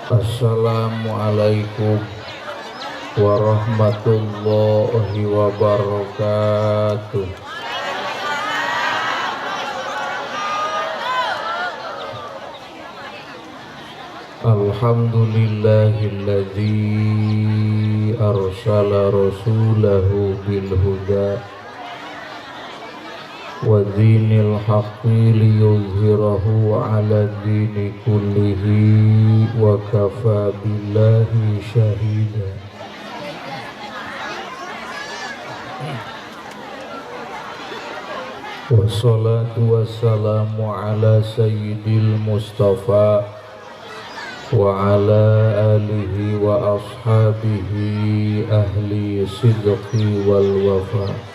Assalamualaikum warahmatullahi wabarakatuh. Alhamdulillahilladzi arsala rasulahu bil huda wa dinil haqqi liyuzhirahu ala dini kullihi wa kafa billahi syahida. Wassalatu wassalamu ala sayyidil mustafa wa ala alihi wa ashabihi ahli sidqi wal wafa.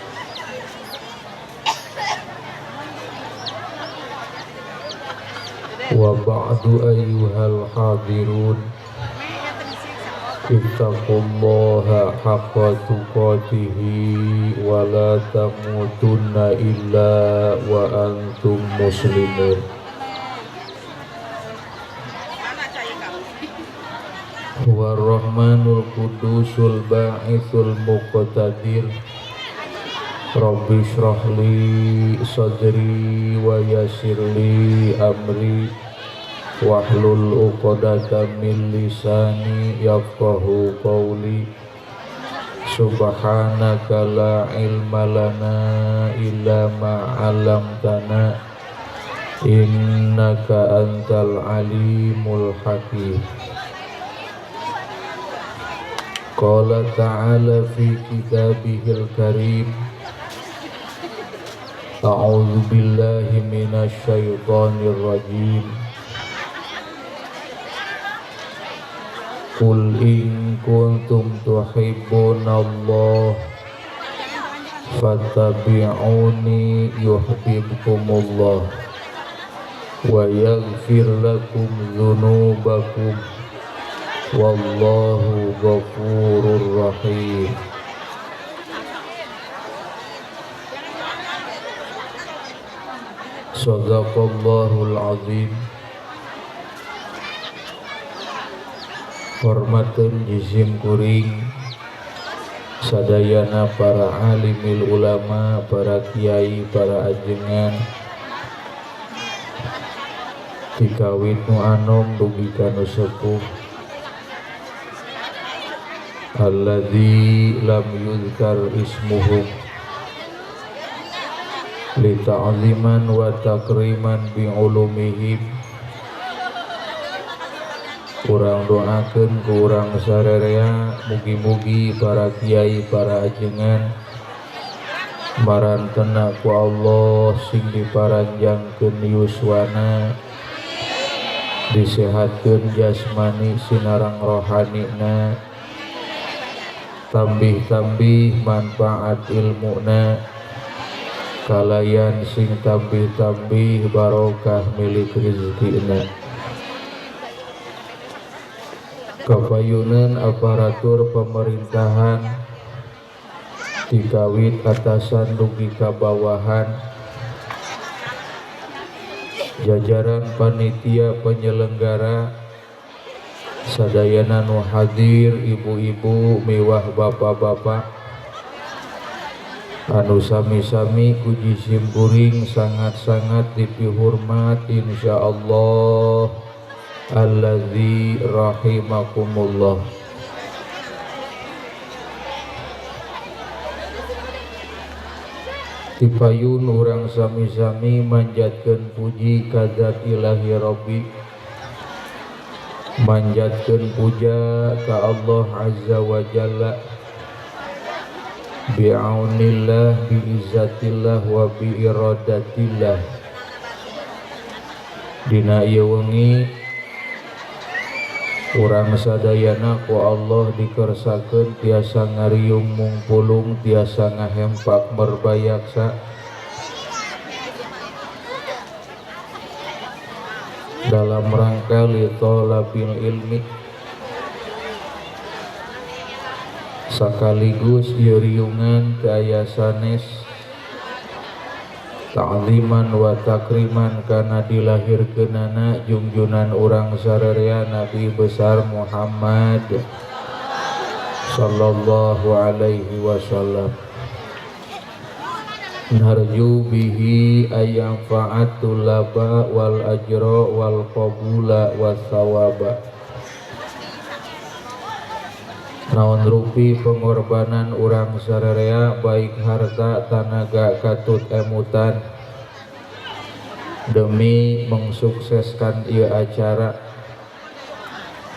Wa ba'du ayyuhal hadirun, ittaqullaha haqqa tuqatihi wa la tamutunna illa wa antum muslimun. Huwa rahmanul qudusul ba'ithul muqtadir. Rabbi shrah li sadri wa yassir li amri wahlul 'uqdatam min lisani yafqahu qawli. Subhanaka la ilma lana illa ma 'allamtana innaka antal alimul hakim. Qala ta'ala fi kitabihil karim, a'udzu billahi minasy syaithanir rajim. Qul in kuntum tuhibbunallaha fattabi'uni yuhibbukumullah wa yaghfir lakum dzunubakum wallahu ghafurur rahim. Shadaqallahul azim. Hormateun jizim kuring sadayana para alimil ulama, para kiai, para ajengan, tikawit nu anom dugi ka nu sepuh, alladzi lam yuzkar ismuhum li ta'ziman wa takriman bi ulumihim. Urang doakeun ku urang sarerea, mugi-mugi para kiai, para ajengan marantena ku Allah sing diparanjangkeun yuswana, disehatkeun jasmani sinareng rohanina, tambih-tambih manfaat ilmuna, kalayan sing tambih-tambih barokah milik rezekina. Kapayunan aparatur pemerintahan tikawit atasan dugi ka bawahan, jajaran panitia penyelenggara, sadayana nu hadir, ibu-ibu miwah bapak-bapak anu sami-sami ku jisim kuring sangat-sangat dipihormat, insyaallah alladzi rahimakumullah. Tipayun urang sami-sami manjatkeun puji ka zat ilahi Rabbi, manjatkeun puja ka Allah Azza wa Jalla, bi'aunillah, bi'izzatillah, wa bi'iradatillah. Dina ieu wengi urang sadayana ku Allah dikersakeun tiasa ngariung mungpulung, tiasa ngahempak merbayaksa dalam rangka li tholabil ilmi, sekaligus ieu riungan teu aya sanes Ta'ziman wa takriman kana dilahirkeunana jungjunan urang sararea Nabi besar Muhammad sallallahu alaihi wasallam. Narju bihi ayyanfa'atul laba wal ajra wal qabula was sawaba. Naon rupi pengorbanan urang sararea baik harta, tanaga, katut, emutan demi mensukseskan ieu acara.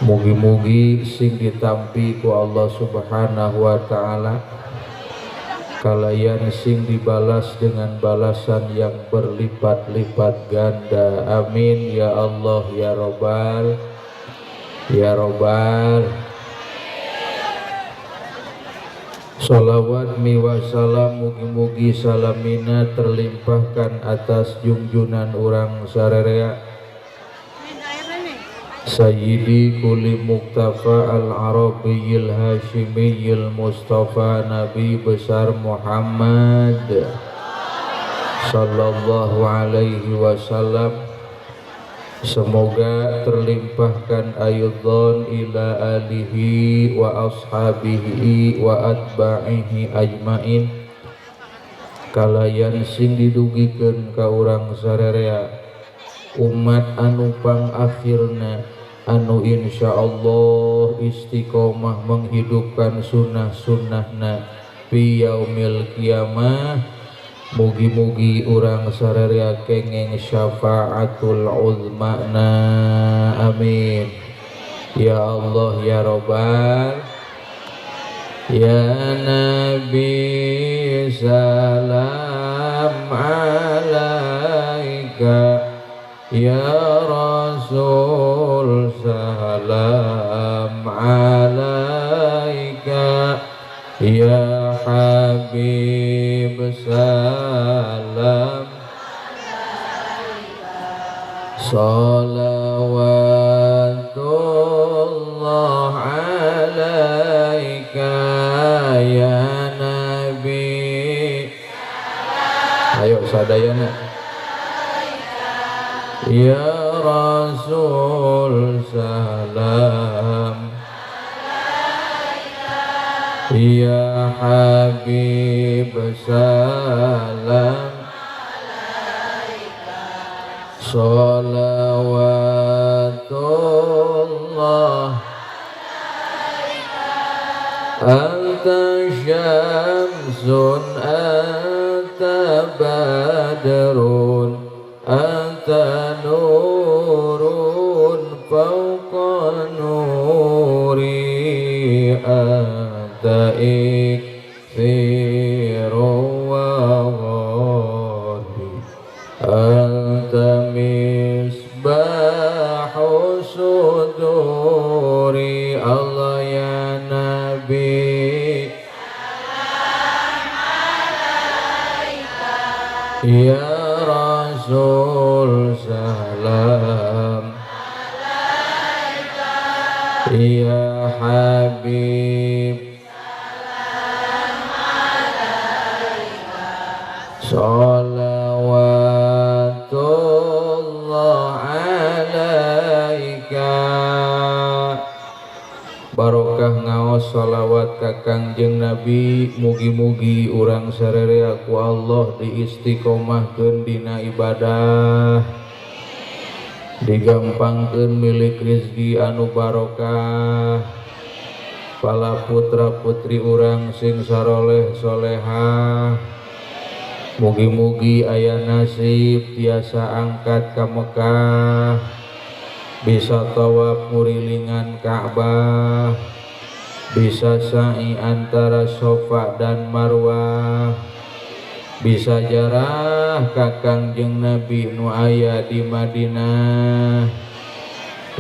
Mugi-mugi sing ditampi ku Allah Subhanahu wa taala, kalayan sing dibalas dengan balasan yang berlipat-lipat ganda. Amin ya Allah ya Robbal ya Robbal. Salawat miwa salam mugi-mugi salamina terlimpahkan atas jungjunan urang sararea Sayyidi Kuli Muktafa Al-Arabiyil Hashimiyil Mustafa Nabi besar Muhammad sallallahu alaihi wasallam. Semoga terlimpahkan ayudzon ila alihi wa ashabihi wa atba'ihi ajmain, kalayan sing didugikeun ka urang sararea umat anu pangakhirna anu insyaallah istiqomah menghidupkan sunnah-sunnahna fi yaumil qiyamah. Mugi-mugi urang sararea kengeng syafaatul uzmana. Amin ya Allah ya Robbal ya Nabi salam alaika ya Rasul salam alaika ya Habib salam alaika salawatullah alaika ya Nabi. Ayo sadayana ya Rasul salam ya Habib salam alaika salawatullah alaika anta syamsun anta badrun anta nurun fawqa nuri anta iksiru wa ghadi anta misbahu suduri. Allah ya Nabi salam alaika ya Rasul salam alaika ya Habib salam alaika sholawatullah alaika. Barokah ngaos sholawat ka Kangjeng Nabi, mugi-mugi urang sararea ku Allah diistiqomahkeun dina ibadah, digampangkeun milik rezeki anu barokah, pala putra putri urang sing saroleh solehah, mugi-mugi aya nasib tiasa angkat ka Mekah, bisa tawaf ngurilingan Ka'bah, bisa sa'i antara Sofa dan Marwah, bisa jarah ka Kangjeng Nabi nu aya di Madinah.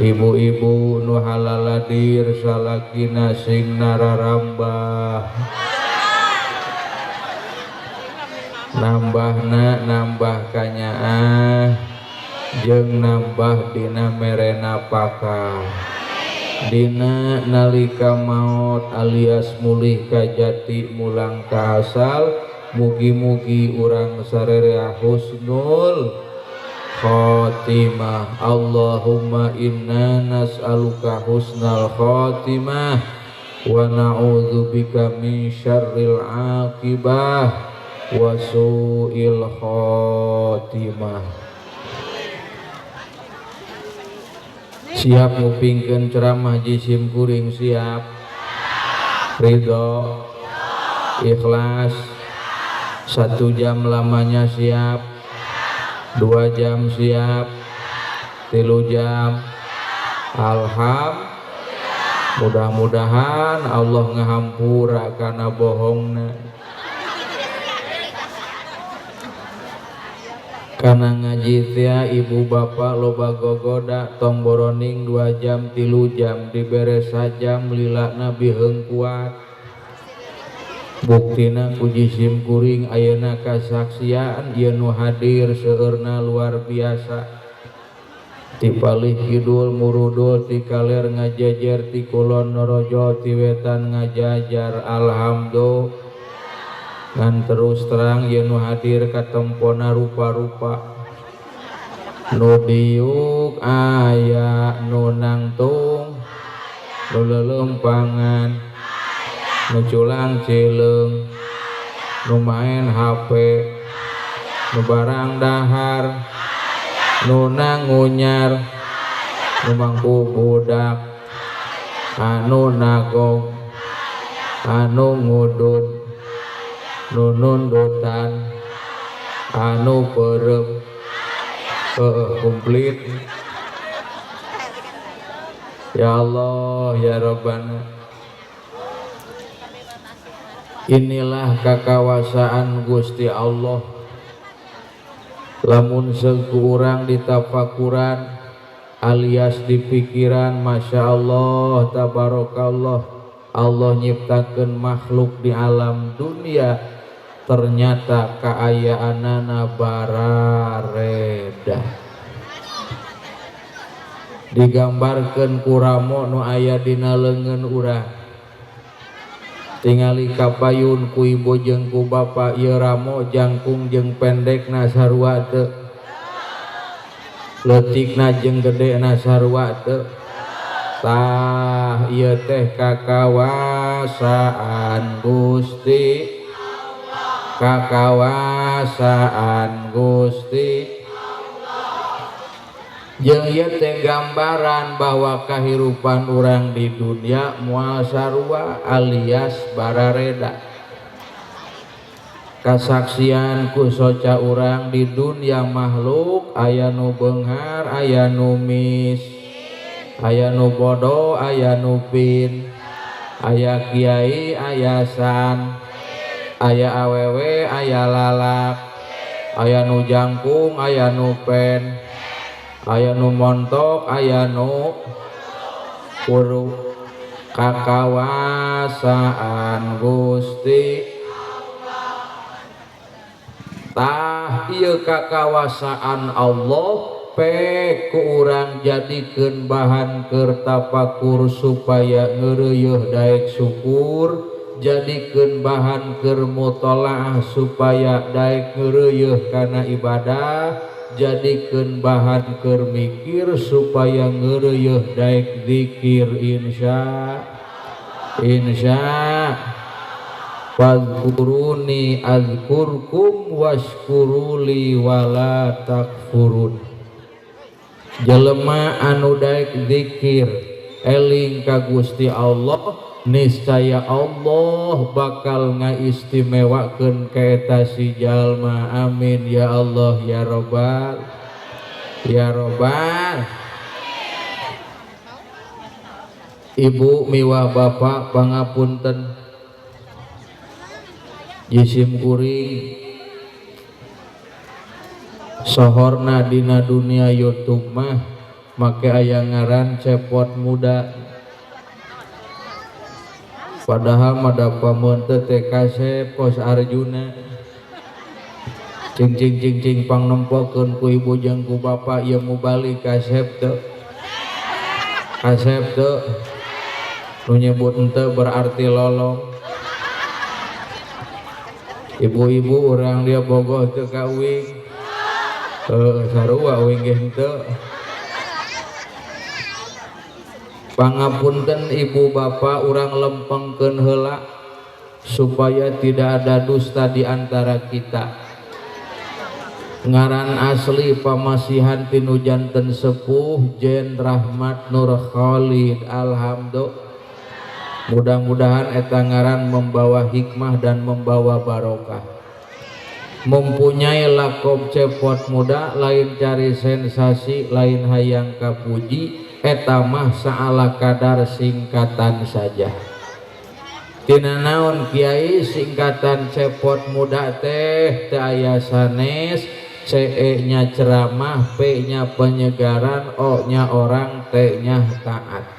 Ibu-ibu nu halaladir salakina sing nararambah, nambahna nambah kanyaah jeung nambah dina merena pakah dina nalika maot alias mulih ka jati mulang ka asal. Mugi-mugi urang sarerea husnul khotimah. Allahumma inna nas'aluka husnal khotimah wa na'udzubika min syarril aqibah wa su'il khotimah. Siap ngupingkeun ceramah jisim kuring? Siap. Ridho, ikhlas. 1 jam lamanya siap, 2 jam siap, 3 jam. Alhamdulillah. Mudah-mudahan Allah ngahampura kana bohongna. Kana ngaji teh ibu bapak loba gogoda, tong boroning 2 jam 3 jam dibere sajam lilana biheung kuat. Buktina ku jisim kuring ayeuna kasaksian ieu nu hadir seueurna luar biasa. Ti palih kidul murudul, ti kaler ngajejer, ti kulon norojol, ti wetan ngajajar. Alhamdulillah. Ngan terus terang ieu nu hadir katempona rupa-rupa. Nu diuk aya, nu nangtung, nu leuleumpangan, nu culang cileung, nu maen HP, nu barang dahar, nu nangunyar, nu mangku budak, anu nagong, anu ngudud, nu nundutan, anu peureum. Komplit. Ya Allah ya Rabbana. Inilah kakawasaan Gusti Allah. Lamun seku urang ditafakuran alias dipikiran, Masya Allah tabarakallah, Allah nyiptakeun makhluk di alam dunia, ternyata kaayaanana barareda. Digambarkeun ku ramo nu aya dina leungeun urang. Tingali kapayun ku ibu jeung ku bapa, ieu ramo jangkung jeung pendekna sarua teu, leutikna jeung gedena sarua teu. Tah ieu teh kakawasaan Gusti, kakawasaan Gusti. Jeung ieu teh gambaran bahwa kahirupan urang di dunia moal sarua alias barareda. Kasaksian ku soca urang di dunia makhluk aya nu beunghar, aya nu mis, aya nu bodoh, aya nu pin, aya kiai, aya san, aya awewe, aya lalak, aya nu jangkung, aya nu pen, aya nu montok, aya nu kuru. Kakawasaan Gusti. Tah ieu kakawasaan Allah pek ku urang jadikeun bahan keur tafakur supaya ngeureuyeuh daek syukur, jadikeun bahan keur mutolaah supaya daek ngeureuyeuh kana ibadah, jadikeun bahan keur mikir supaya ngeureuyeuh daek zikir. Insya insya fadhkuruni azkurkum washkuruli wala takfurun. Jelema anu daek zikir eling ka Gusti Allah, niscaya Allah bakal ngaistimewakeun ka eta si jalma. Amin ya Allah ya Rabbal ya Rabbal. Ibu miwah bapak pangapunten, jisim kuring sohorna dina dunia YouTube mah make aya ngaran cepot muda, padahal mah da pameun teh kasep kos Arjuna. Cing cing cing cing pang nempokeun ku ibu jeung ku bapak ieu mubalik kasep teu, kasep teu. Nu nyebut henteu berarti lolong. Ibu-ibu urang dia bogoh teu ka uing. Heuh sarua uing ge henteu. Pangapunten ibu bapak urang lempengkeun heula supaya tidak ada dusta di antara kita. Ngaran asli pamasihan tinu janten sepuh Jen Rahmat Nur Khalid. Alhamdulillah. Mudah-mudahan eta ngaran membawa hikmah dan membawa barokah. Mempunyai lakob cepot muda lain cari sensasi, lain hayang kapuji, eta mah saala kadar singkatan saja. Tina naon kiai singkatan cepot muda teh teu aya sanes, CE nya ceramah, P nya penyegaran, O nya orang, T nya taat.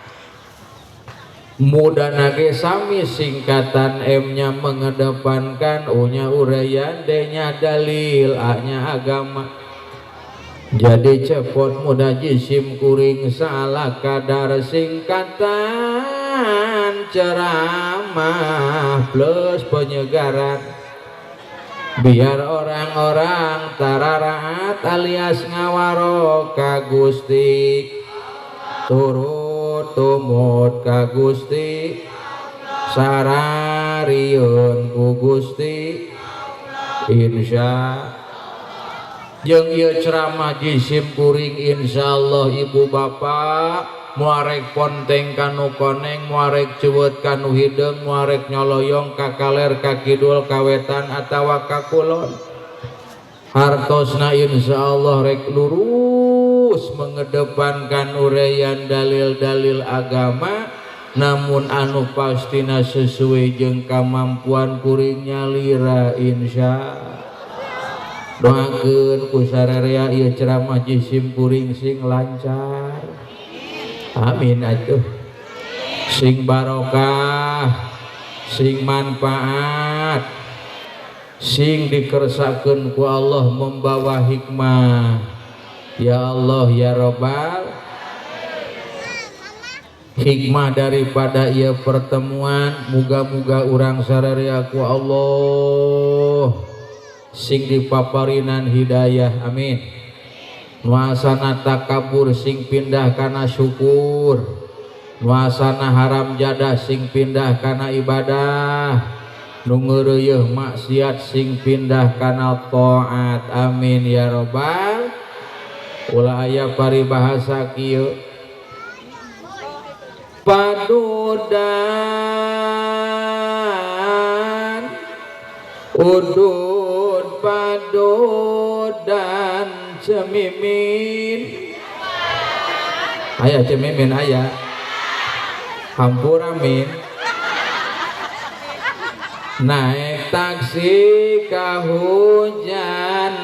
Muda nage sami singkatan M nya mengedepankan, U nya uraian, D nya dalil, A nya agama. Jadi cepot muda jisim kuring salah kadar singkatan ceramah plus penyegaran. Biar orang-orang tararaat alias ngawaro ka Gusti, turut tumut ka Gusti, sararieun ku Gusti, insya. Jeung ieu ceramah jisim kuring insyaallah ibu bapak muarek ponteng kanu koneng, muarek ceuweut kanu hideung, muarek nyoloyong ka kaler, ka kidul, ka wetan atawa ka kulon. Hartosna insyaallah rek lurus mengedepankan uraian dalil-dalil agama, namun anu pastina sesuai jeung kamampuan kuring nyalira insya. Doakeun ku sararea ieu ceramah jisim kuring sing lancar. Amin atuh. Sing barokah, sing manfaat, sing dikersakeun ku Allah membawa hikmah. Ya Allah ya Rabbal. Hikmah daripada ieu pertemuan muga-muga urang sararea ku Allah sing dipaparinan hidayah, amin. Nuasana takabur sing pindah kana syukur, nuasana haram jadah sing pindah kana ibadah, nu ngeureuyeuh maksiat sing pindah kana taat, amin ya robbal. Ulah aya paribahasa kieu, padudan udud padudan cemimin, aya cemimin aya hampura min, naik taksi kahujanan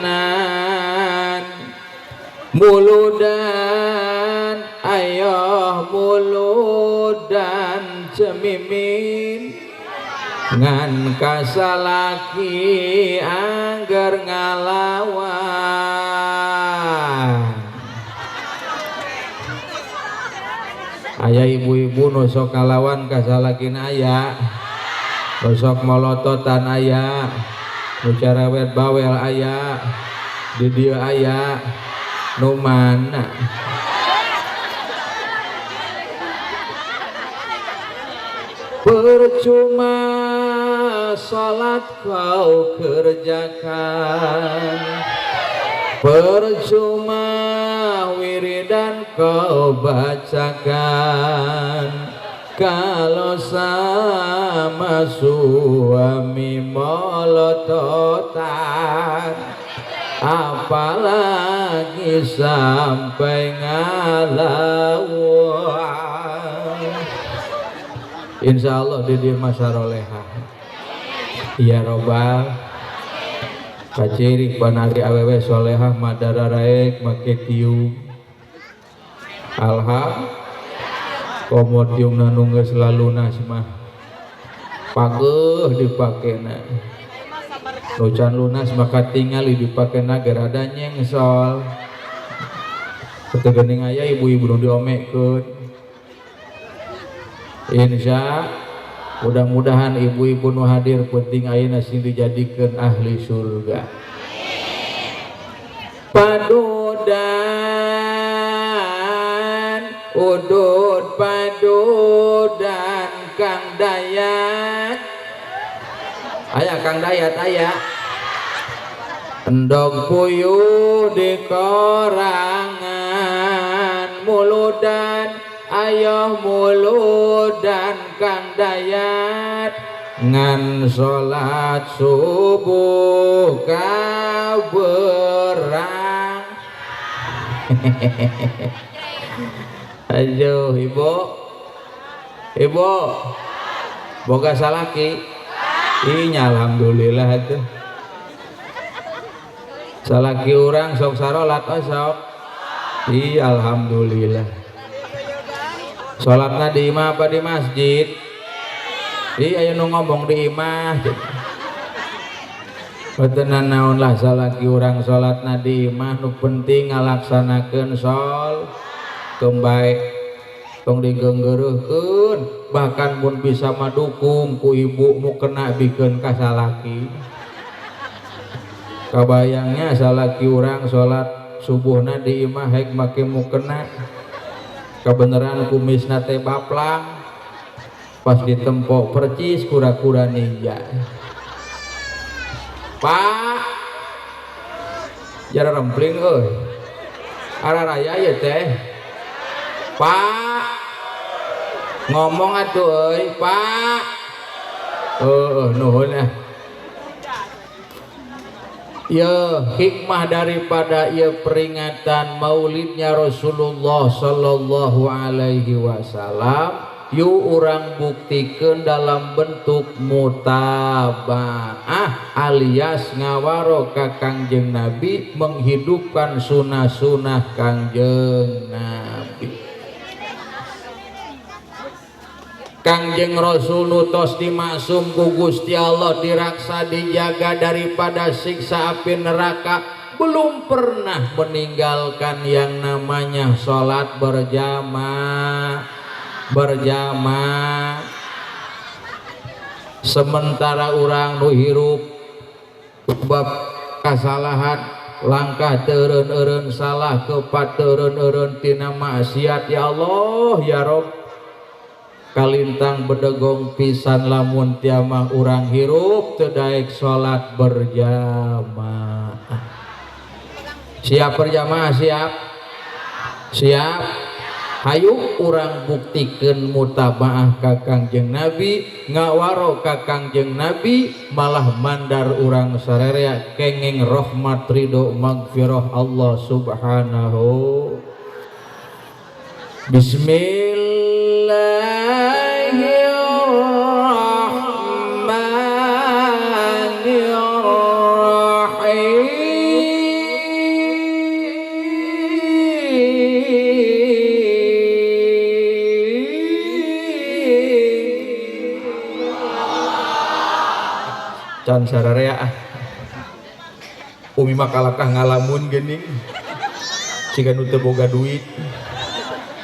muludan ayoh muludan cemimin, ngan kasalaki angger ngalawan. Aya ibu-ibu nu sok ngalawan kasalakina aya, nu sok molototan aya, nu carawet bawel aya, di dieu aya, nu mana? Percuma salat kau kerjakan, percuma wiridan kau bacakan, kalau sama suami molototan, apalagi sampai ngalawan. Insya Allah di masa roleha ya robbal. Kaciri panari awewe solehah madara raek make tiung, alham komo tiungna nu geus lalunas mah pageuh dipakena, nu can lunas maka tingali dipakena ge rada nyengsol. Teu geuning aya ibu-ibu nu diomekeun. Insya Mudah-mudahan ibu-ibu nu hadir penting ayeuna sing dijadikeun ahli surga. Padudan udud padudan Kang Dayat. Aya Kang Dayat aya. Endog puyuh di korangan muludan ayo muludan Kang Dayat ngan salat subuh kaberang. Ayo ibu, ibu boga salaki. Inya alhamdulillah atuh. Salaki urang sok sarolat oh sok. Ih alhamdulillah. Salatna di imah apa di masjid? Ih aya nu ngomong di imah. Boten naon lah salaki urang salatna di imah, nu penting ngalaksanakeun sol kembae tong digeunggeureuhkeun, bahkan mun bisa madukung ku ibu mu kena bikeun ka salaki. Kabayangnya salaki urang salat subuhna di imah hek make mukena, kebenaran kumisna teh baplang, pas ditempok percis kura-kura ninja. Pak jara rempling euy, araraya ieu teh. Pak ngomong atuh euy, Pak. Heuh nuhun ah. Ya hikmah daripada ya peringatan maulidnya Rasulullah sallallahu alaihi wasallam, yuk urang buktikan dalam bentuk mutabaah alias ngawaro ka Kangjeng Nabi, menghidupkan sunah-sunah Kangjeng Nabi. Kangjeng Rasul nutos dimaksum ku Gusti Allah, diraksa dijaga daripada siksa api neraka, belum pernah meninggalkan yang namanya sholat berjamaah. Berjamaah. Sementara urang nu hirup bab kasalahan, langkah teureun-eureun salah, kepat teureun-eureun tina maksiat, ya Allah ya Rob, kalintang bedegong pisan lamun tiamah urang hirup teu daek salat berjamaah. Siap berjamaah? Siap? Siap? Hayu urang buktikeun mutabaah ka Kangjeng Nabi, ngawaro ka Kangjeng Nabi, malah mandar urang sararea kenging rahmat ridho magfirah Allah subhanahu. Bismillahirrahmanirrahim. Can sararea ah. Umi mah kalakah ngalamun geuning. Siga nu teu boga duit.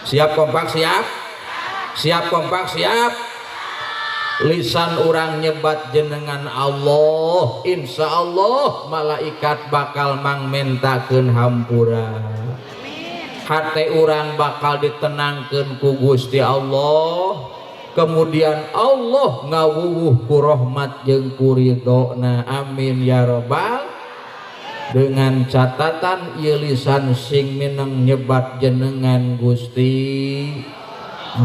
Siap kompak siap? Siap kompak siap? Lisan orang nyebat jenengan Allah, insya Allah malaikat bakal mangmentakeun hampura. Hate orang bakal ditenangkeun ku Gusti Allah. Kemudian Allah ngawuwuh ku rahmat jeung ku ridhona. Amin ya robbal. Dengan catatan ieu lisan sing mineng nyebat jenengan Gusti.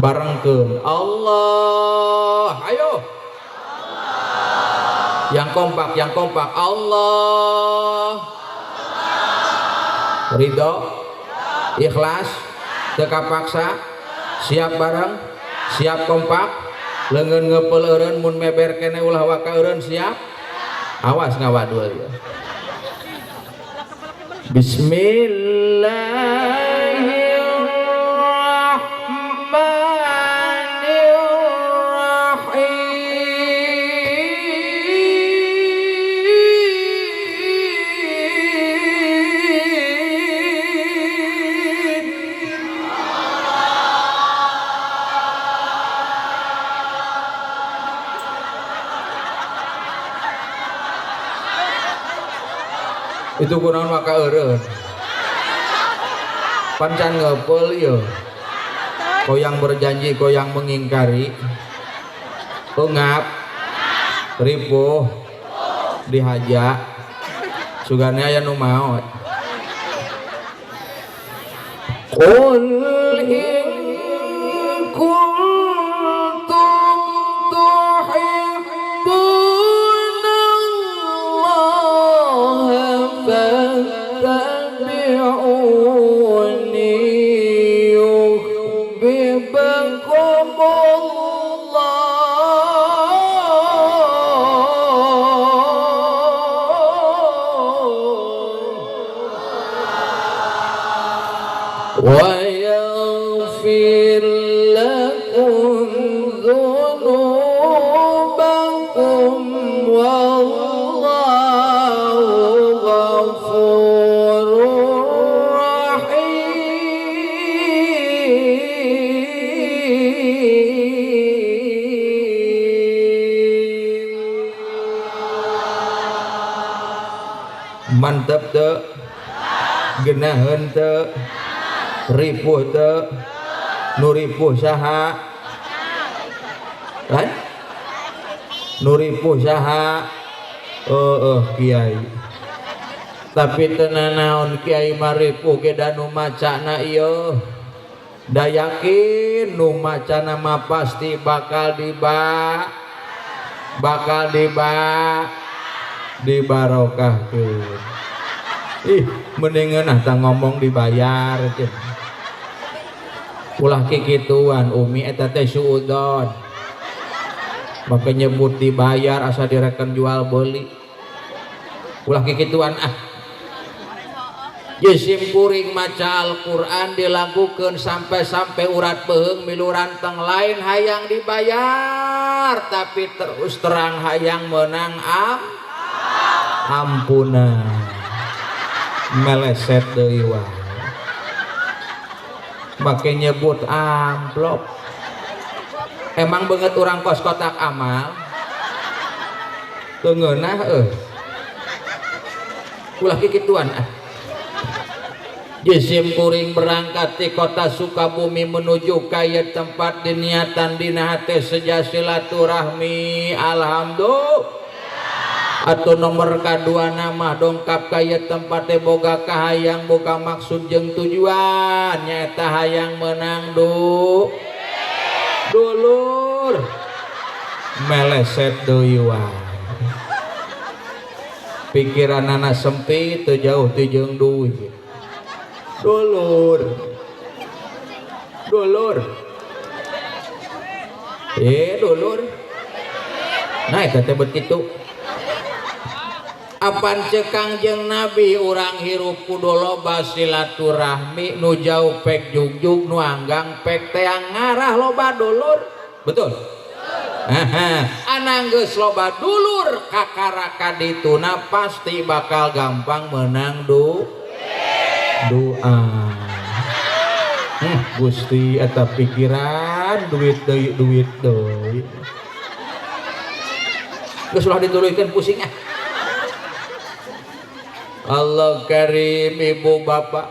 Barengkeun Allah, ayo yang kompak, yang kompak. Allah ridho, ikhlas, teu kapaksa, siap bareng, siap kompak, leungeun ngeupeul eureun mun meber kene ulah waka eureun, siap? Awas ngawadul ya. Bismillahirrahmanirrahim. Itu kunaon maka eureun. Pancan ngeupeul ieu. Koyang berjanji, koyang mengingkari. Ungap, ripuh, dihaja. Sugane aya nu maot. Qul in kuntum tuhibbuna Allah fattabi'uni yuhibbukum Allah wa yaghfir lakum dzunubakum wallahu ghafurur rahim. Mantap teu, geunaheun teu, ripuh teu, nu ripuh saha? Lain? Nu ripuh saha? Heeh, kiai. Tapi teu nanaon kiai mah ripuh ge da nu macana ieu. Da yakin nu macana mah pasti bakal dibarokahkeun. Ih, mendingan ah tah ngomong dibayar cenah. Ulah kikituan umi eta teh suudzon. Make nyebut dibayar asa direken jual beli. Ulah kikituan ah. Jisim kuring maca Al-Qur'an dilakukeun sampai-sampai urat beuheung milu ranteng lain hayang dibayar tapi terus terang hayang menang ampunan. Meleset deui wae. Make nyebut amplop. Emang beungeut urang kos kotak amal? Teu ngeunah euy. Ulah kikituan ah. Jisim kuring berangkat di kota Sukabumi menuju ka ieu tempat diniatan dina hate seja silaturahmi. Alhamdulillah. Atau nomor kadua nama dongkap ka ieu tempat teh boga kahayang boga maksud jeung tujuan nyaeta hayang menang dulur meleset deui wae. Pikiranana sempit teu jauh ti jeung duit. Dulur. Dulur. Dulur. Nah eta teh bet kitu. Apan ceuk Kangjeng Nabi urang hirup kudu loba silaturahmi nu jauh pek jugjug nu anggang pek teang ngarah loba dulur. Betul? Anang geus loba dulur kakara kadituna pasti bakal gampang menang doa. Gusti eta pikiran duit deui duit deui. Geus ulah dituluykeun pusing ah. Allah karim ibu bapak.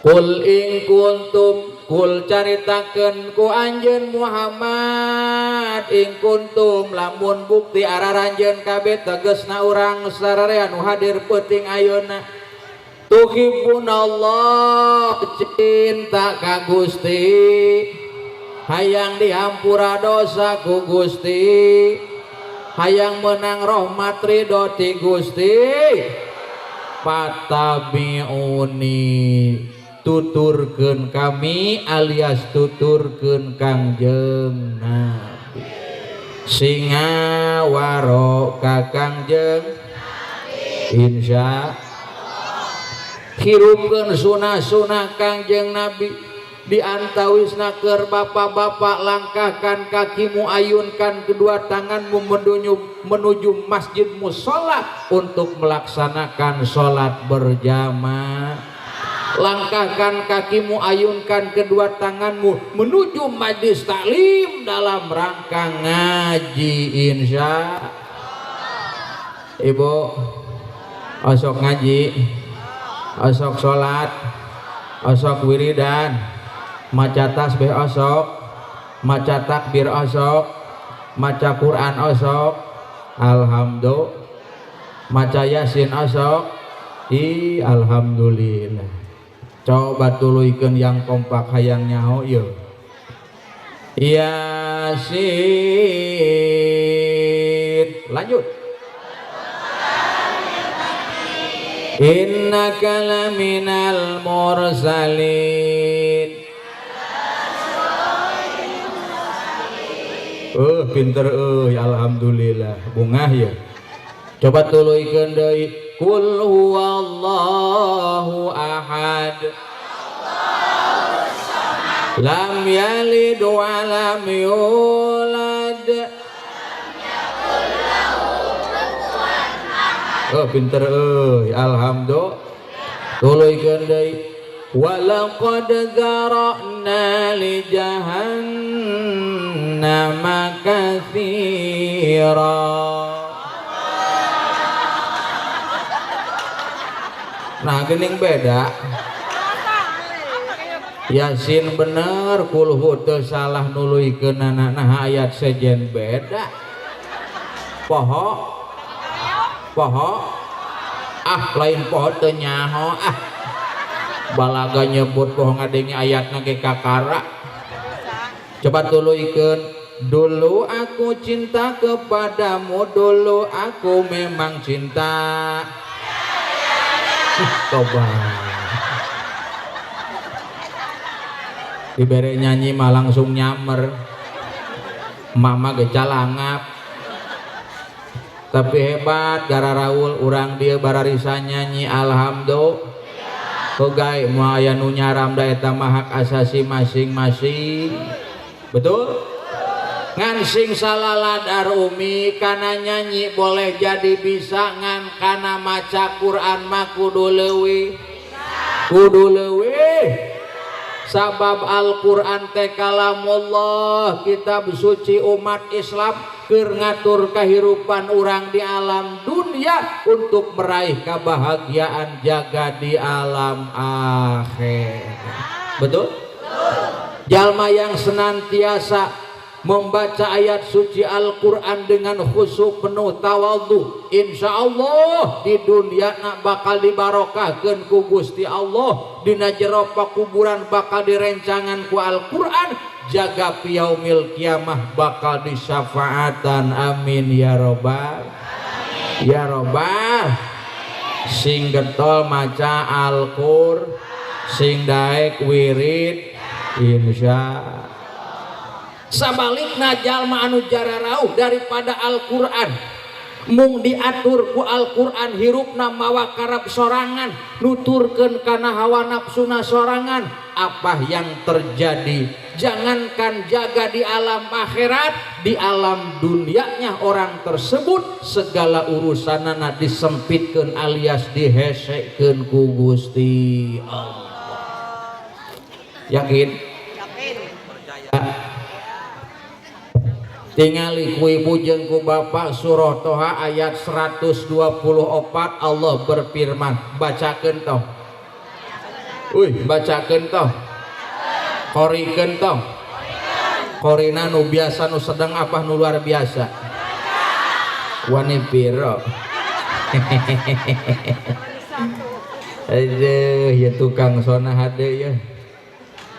Qul in kuntum kul caritakeun ku anjeun Muhammad in kuntum lamun bukti araranjeun kabeh tegesna urang sararea nu hadir peuting ayeuna tuhibbunallah cinta ka Gusti hayang dihampura dosa ku Gusti hayang menang rahmat ridho ti Gusti patabiuni tuturkeun kami alias tuturkeun Kangjeng Nabi singa waro ka Kangjeng insya hirupkeun sunah-sunah Kangjeng Nabi diantawisna keur bapak-bapak langkahkan kakimu ayunkan kedua tanganmu menuju masjid musola untuk melaksanakan sholat berjamaah. Langkahkan kakimu ayunkan kedua tanganmu menuju majlis taklim dalam rangka ngaji insya. Ibu Osok ngaji, osok salat, osok wiridan, maca tasbih osok, maca takbir osok, maca Quran osok, alhamdulillah, maca Yasin osok, ih alhamdulillah. Coba tuluykeun yang kompak hayang nyaho ieu. Yasin, lanjut. Innaka laminal mursalin. Pinter alhamdulillah bungah ya. Coba tuluykeun deui. Qul huwallahu ahad. Lam yalid wa lam yulad. Oh pinter alhamdulillah. Tuluykeun deui. Walaqad dzara'na li jahannama katsira. Nah gening beda. Yasin bener, kulhu teu salah nuluykeunana, nah ayat sejen beda. Poho poho ah lain poho teu nyaho ah. Balaga nyebut poho ngadenge ayatna ge kakara. Coba tuluykeun. Dulu aku cinta kepadamu, dulu aku memang cinta. Coba dibere nyanyi mah langsung nyamer. Mama ge calangap. Tapi hebat gara Raul urang dia bararisa nyanyi alhamdulillah. Kogai moal aya nu nyaram da eta mah hak asasi masing-masing. Betul? Ngan sing salaladar umi kana nyanyi boleh jadi bisa, ngan kana maca Quran mah kudu leuwih. Kudu leuwih. Sabab Al-Quran teh kalamullah, kitab suci umat Islam keur ngatur kahirupan urang di alam dunia untuk meraih kebahagiaan jaga di alam akhir. Betul? Jalma yang senantiasa membaca ayat suci Al-Quran dengan khusyuk penuh tawadhu, insya Allah di dunia nak bakal dibarokahkeun ku Gusti Allah, dina jero pakuburan bakal direncangan ku Al-Quran, jaga piyaumil kiamah bakal disyafaatan. Amin ya robbal ya robbal. Sing getol maca Al-Qur, sing daek wirid, insya. Sabalikna jalma anu jararauh daripada Al-Quran, mung diatur ku Al-Quran hirupna mawa karab sorangan, nuturkeun kana hawa nafsuna sorangan, apa yang terjadi? Jangankan jaga di alam akhirat, di alam dunianya orang tersebut segala urusanana disempitkeun alias dihesekeun ku Gusti Allah. Yakin? Yakin. Tingali ku ibu jeung ku bapak surah Toha ayat 124 Allah berfirman, bacakeun toh. Uy, bacakeun toh. Korikeun toh. Korina nu biasa nu sedang apa nu luar biasa? Wani piro? Aduh, ya tukang sona hade ya.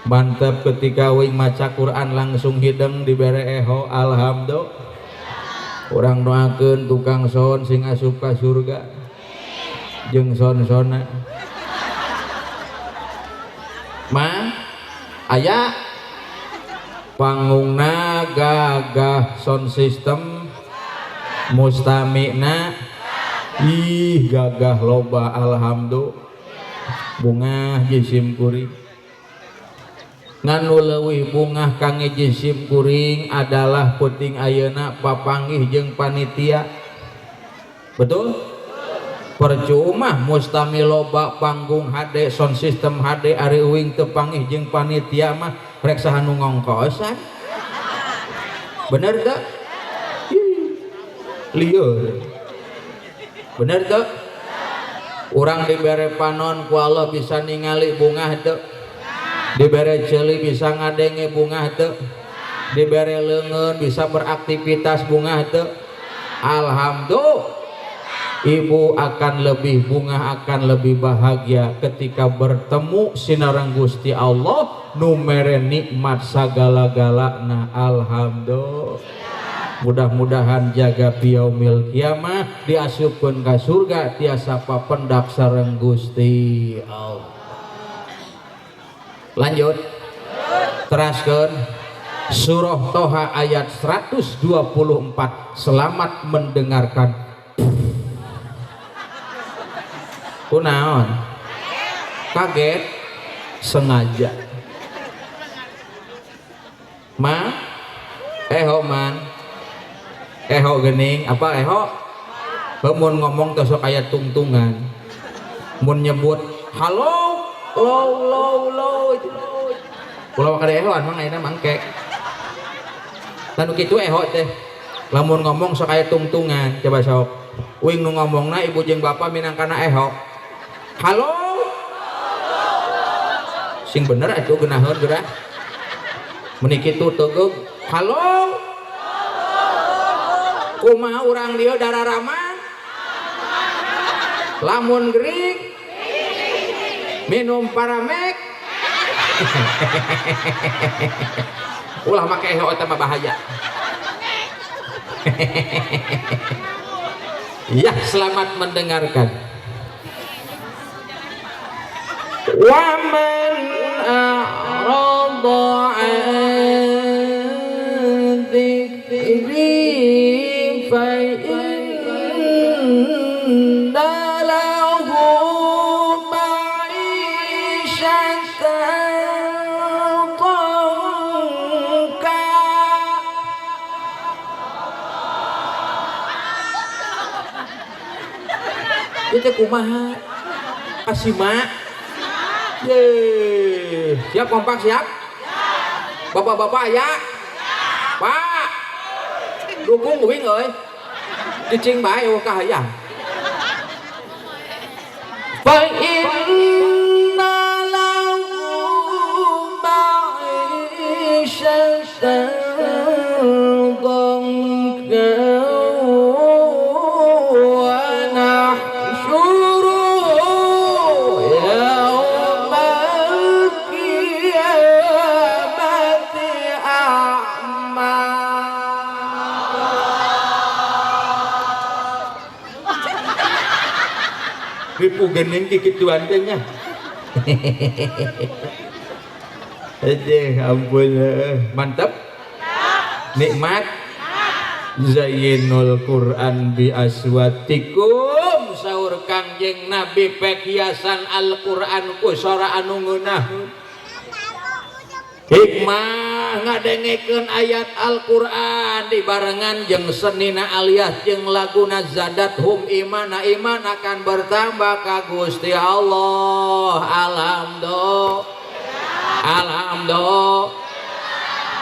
Mantap ketika wing maca Quran langsung hideng dibere eho, alhamdulillah. Urang doakeun tukang son sing asup ka surga jeung son-sona. Ma aya panggungna gagah sound system mustamina ih gagah loba alhamdulillah. Bungah jisim kuring. Ngan nu leuwih bungah kangge jisim kuring adalah peuting ayeuna papanggih jeung panitia. Betul? Percuma mustami loba panggung HD sound system HD ari uing teu panggih jeung panitia mah rek saha nu ngongkosan. Bener teu? Lieur. Bener teu? Urang dibere panon ku Allah bisa ningali bungah teu? Dibere ceuli bisa ngadenge bungah teu? Dibere leungeun bisa beraktivitas bungah teu? Alhamdulillah. Ibu akan lebih bungah, akan lebih bahagia ketika bertemu sinareng Gusti Allah nu mere nikmat sagala-galana. Alhamdulillah. Mudah-mudahan jaga piyaumil kiamah diasupkeun ka surga tiasa papendak sareng Gusti Allah. Lanjut. Teraskeun surah Toha ayat 124. Selamat mendengarkan. Kunaon? Kaget sengaja. Ma eho man. Eho gening apa eho? Mun ngomong teh sok aya tungtungan. Mun nyebut halo lo lo lo. Ulah kada ehoan mah ayeuna mangke. Tanu kitu eho teh. Lamun ngomong sok aya tungtungan, coba sok. Uing nu ngomongna ibu jeung bapak minangkana eho. Halo. Sing bener atuh geunaheun geura. Meuni kitu tegeug. Halo. Kumaha urang dieu dararaman? Lamun gering minum paramek. Ulah make eho eta mah bahaya. Ya, selamat mendengarkan. Wa man a'rada 'an dzikri fa inna lahu ma'isyatan dhanka. Itu kumaha? Kasima. Ye, siap kompak siap? Bapak-bapak ya? Pak. Dukung uing euy. Cicing bae eueuh kahayang. Fa inna lahu ma'isyatan dhanka wa nahsyuruhu yaumal qiyamati a'ma. Ripu gening kikituan teh nya. Aduh, ampun. Mantap. Nikmat. Zayyinul Quran bi aswatikum, saur Kangjeng Nabi pek hiasan Al-Quran ku sora anu ngeunah. Hikmah ngadengekeun ayat Al-Quran dibarengan jeung senina alias jeung laguna zadat hum imana, iman akan bertambah ka Gusti Allah. Alhamdulillah. Alhamdulillah.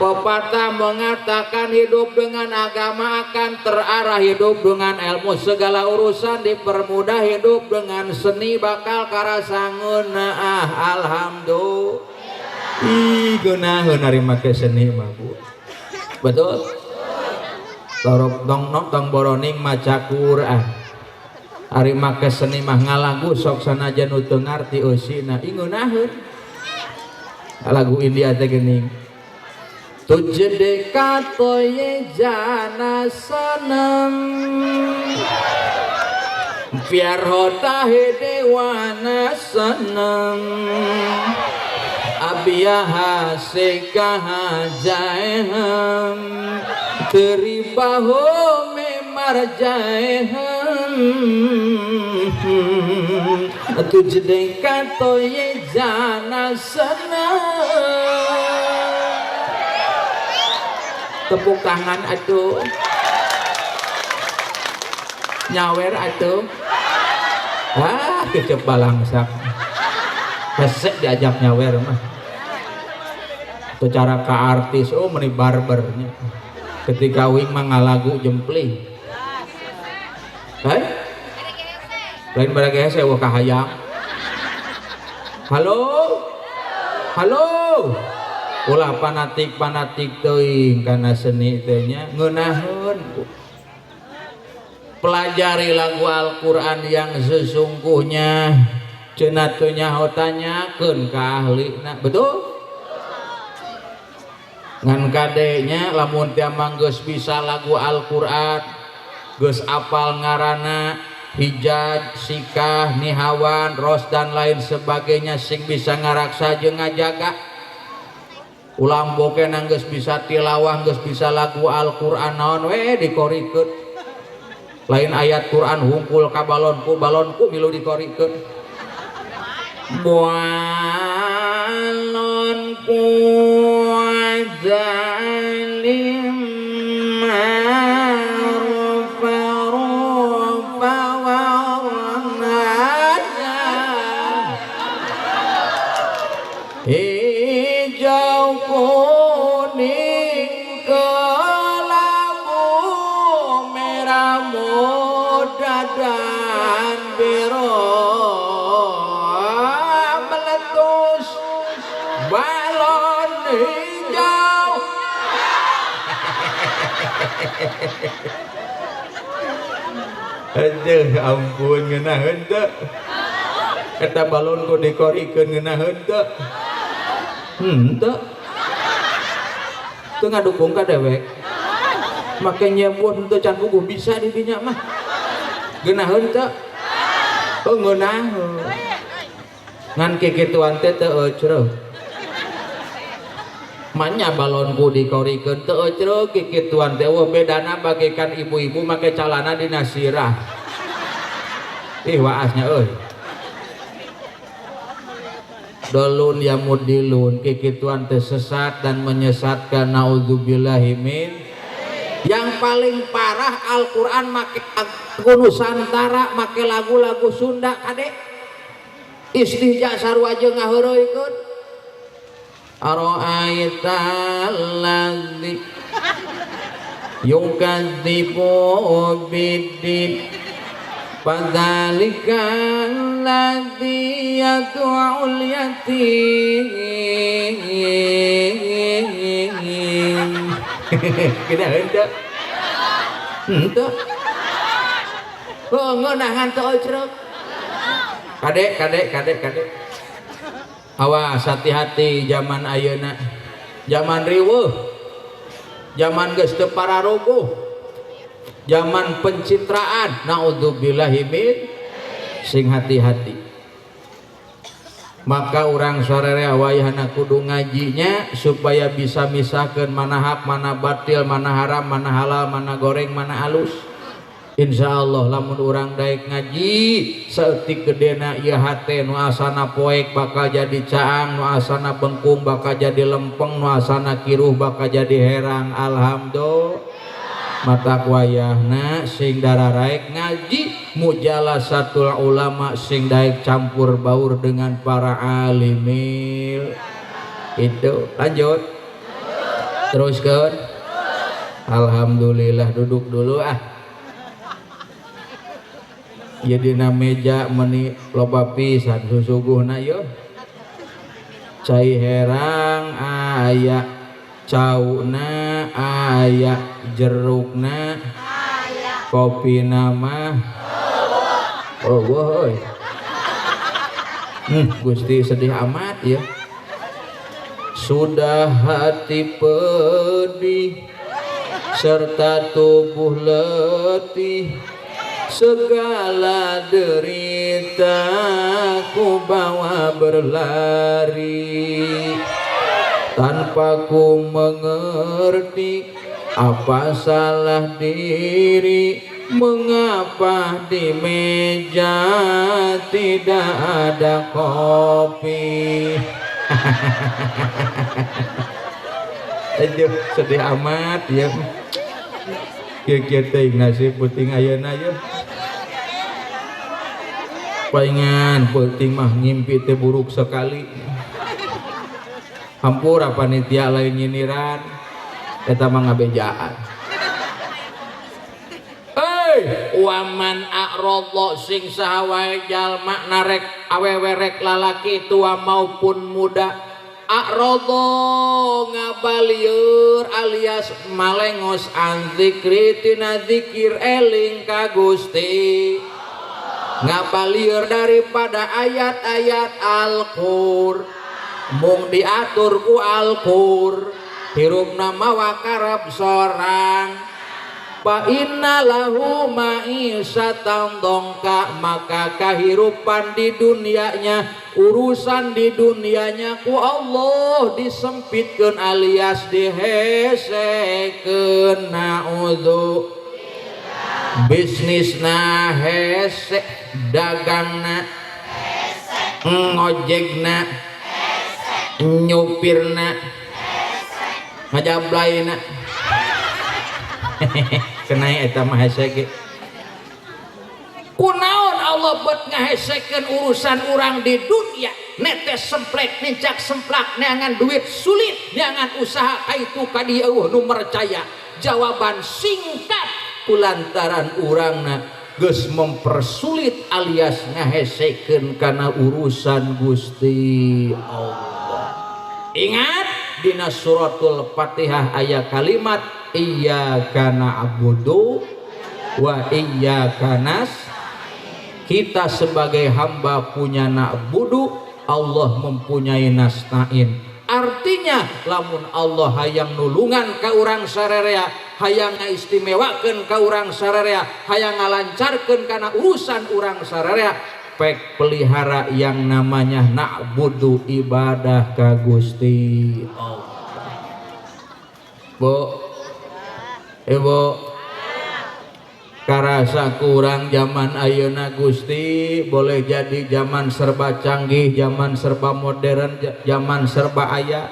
Pepatah mengatakan hidup dengan agama akan terarah, hidup dengan ilmu segala urusan dipermudah, hidup dengan seni bakal karasangeunah. Alhamdulillah. Ih, geunaheun ari make seni mah Bu. Betul? Torok tong nok tong boroning maca Quran. Ari make seni mah ngalagu sok sanajan nu teu ngarti eusina, ih ngeunaheun. Lagu India teh geuning. Tujh dekha to ye jana sanam, pyar hota hai dewana sanam, ab yahan se kahan jae hum, teri baho mein mar jae hum, tujh dekha to ye jana sanam. Tepuk tangan atuh, nyawer atuh. Ah, kecep balangsak. Hesek diajak nyawer mah. Secara ka artis, oh meni barbernya. Ketika wing mah ngalagu jempling. Hai? Lain barang hese eueuh kahayang. Halo? Halo? Ulah fanatik-fanatik teuing kana seni teh nya ngeunaheun. Pelajari lagu Al-Qur'an yang sesungguhnya. Cenah teu nyaho tanyakeun ka ahlina. Betul? Ngan kadenya lamun teh geus bisa lagu Al-Qur'an, geus apal ngaranna, hijaj, sikah, nihawan, ros dan lain sebagainya sing bisa ngaraksa jeung ngajaga. Ulah boke geus bisa tilawah, geus bisa lagu Al-Qur'an naon we dikorikeun. Lain ayat Qur'an hungkul ka balonku, balonku milu dikorikeun. Balonku zalim rupa warnanya hijau kuning kelabu merah muda dan biru meletus balon hijau. Aduh ampun ngeunaheun teu. Eta balon ku dikorikeun ngeunaheun teu. Henteu. Teu ngadukung ka dewek. Make nyebut henteu can puguh bisa di dinya mah. Ngeunaheun teu? Oh ngeunaheun. Ngan kikituan teh teu eucreuh. Manya balonku dikorikeun teu eucreuh kikituan teh eueuh bedana bagaikan ibu-ibu make calana dina sirah. Ih waasnya euy. Dolun ya mudilun kikituan teh sesat dan menyesatkan, naudzubillahi min. Yang paling parah Al-Qur'an make lagu Nusantara, make lagu-lagu Sunda kade. Istihja sarua jeung ngaheureuykeun. Ara'aita allazi yukadzibu biddin fadzalika allazi yad'ul yatim. Kena henteu? Henteu. Oh ngeunahan teu eucreuk. Kade kade kade kade. Awas hati-hati zaman ayeuna. Zaman riweuh. Zaman geus teu pararuguh. Zaman pencitraan, naudzubillahi min. Sing hati-hati. Maka urang sararea wayahna kudu ngajinya supaya bisa misahkeun mana hak, mana batil, mana haram, mana halal, mana goreng, mana alus. Insya Allah lamun urang daek ngaji saeutik gedena ieu hate nu asana poek bakal jadi caang, nu asana bengkung bakal jadi lempeng, nu asana kiruh bakal jadi herang. Alhamdulillah. Mata wayahna sing dararaek ngaji mujalasatul ulama sing daek campur baur dengan para alimil. Itu lanjut teruskeun. Alhamdulillah duduk dulu ah. Ya dina meja meni loba pisan susuguhna yeuh. Cai herang aya, cauna aya, jerukna aya, kopina mah oh euy. Gusti sedih amat ya. Sudah hati pedih serta tubuh letih, segala derita ku bawa berlari, tanpa ku mengerti apa salah diri, mengapa di meja tidak ada kopi. Aduh, sedih amat ya. Kieu-kieu teuing nasib peuting ayeuna yeuh. Palingan peuting mah ngimpi teh buruk sekali. Hampura panitia lain nyindiran, eta mah ngabejaan. Hei, Waman a'radha sing saha wae jalma narek awewe rek lalaki tua maupun muda, a'radha ngabalieur alias malengos, an zikri tina zikir eling ka Gusti, ngabalieur daripada ayat-ayat Al-Qur, mung diatur ku Al-Qur, hirupna mawa karep sorang, fa inna lahu ma'isyatan dongka, maka kehidupan di dunianya, urusan di dunianya ku Allah disempitkeun alias dihesekeun. Naudzu, bisnisna hese, dagangna, ngojekna, nyupirna, ngajablaina, kenai eta mah hese ge. Kunaon Allah buat ngahesekeun urusan urang di dunia? Netes semplek, nincak semplak, neangan duit sulit, neangan usaha kaitu ka dieu euweuh nu mercaya. Jawaban singkat, kulantaran urangna geus mempersulit alias ngahesekeun kana urusan Gusti Allah. Ingat, dina suratul Fatihah aya kalimat iyyaka na'budu wa iyyaka nas. Kita sebagai hamba punya na'budu, Allah mempunyai nasta'in. Artinya lamun Allah hayang nulungan ka urang sarerea, hayang ngaistimewakeun ka urang sarerea, hayang ngalancarkeun kana urusan urang sarerea, pek pelihara yang namanya na'budu, ibadah ka Gusti Allah. Bu, Ibu, karasa kurang zaman ayeuna Gusti, boleh jadi zaman serba canggih, zaman serba modern, zaman serba aya,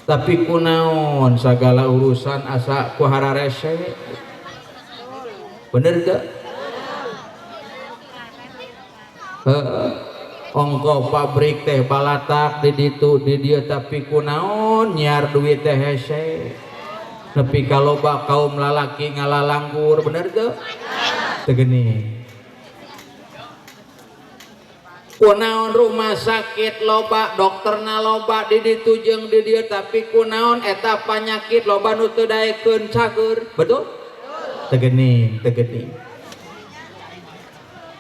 tapi kunaon segala urusan asa ku hararese? Bener gak? Heeh. Ongko pabrik teh balatak di ditu di dieu, tapi kunaon nyiar duit teh hese, nepi ka loba kaum lalaki ngalalanggur? Bener teu? Teu geuning. Kunaon rumah sakit loba, dokterna loba di ditu jeung di dieu, tapi kunaon eta panyakit loba nu teu daekeun cager? Betul teu geuning? Teu geuning.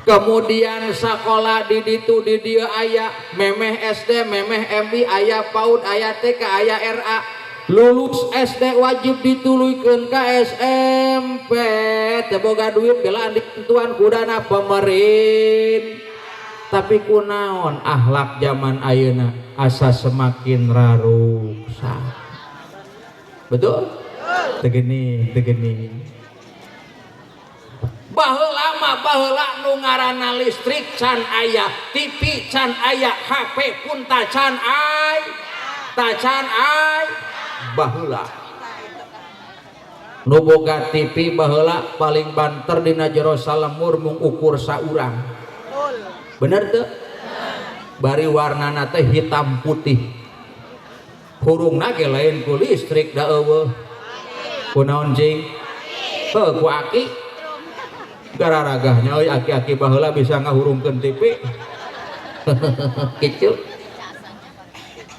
Kemudian sekolah di ditu di dieu aya, memeh SD, memeh MI aya, PAUD aya, TK aya, RA, lulus SD wajib dituluykeun ka SMP, teu boga duit belaan ditentuan ku dana pemerintah, tapi kunaon akhlak zaman ayeuna asa semakin raruksak? Betul teu geuning? Teu geuning. Baheula mah, baheula nu ngaranna listrik can aya, TV can aya, HP pun tacan ay tacan ay. Baheula nu boga TV baheula paling banter dina jero salemur mung ukur saurang. Bener teu? Bari warnana teh hitam putih, hurungna ge lain ku listrik, da euweuh. Kunaon cing? Heuh, ku aki. Gararagahnya euy, aki-aki baheula bisa ngahurungkeun TV kitu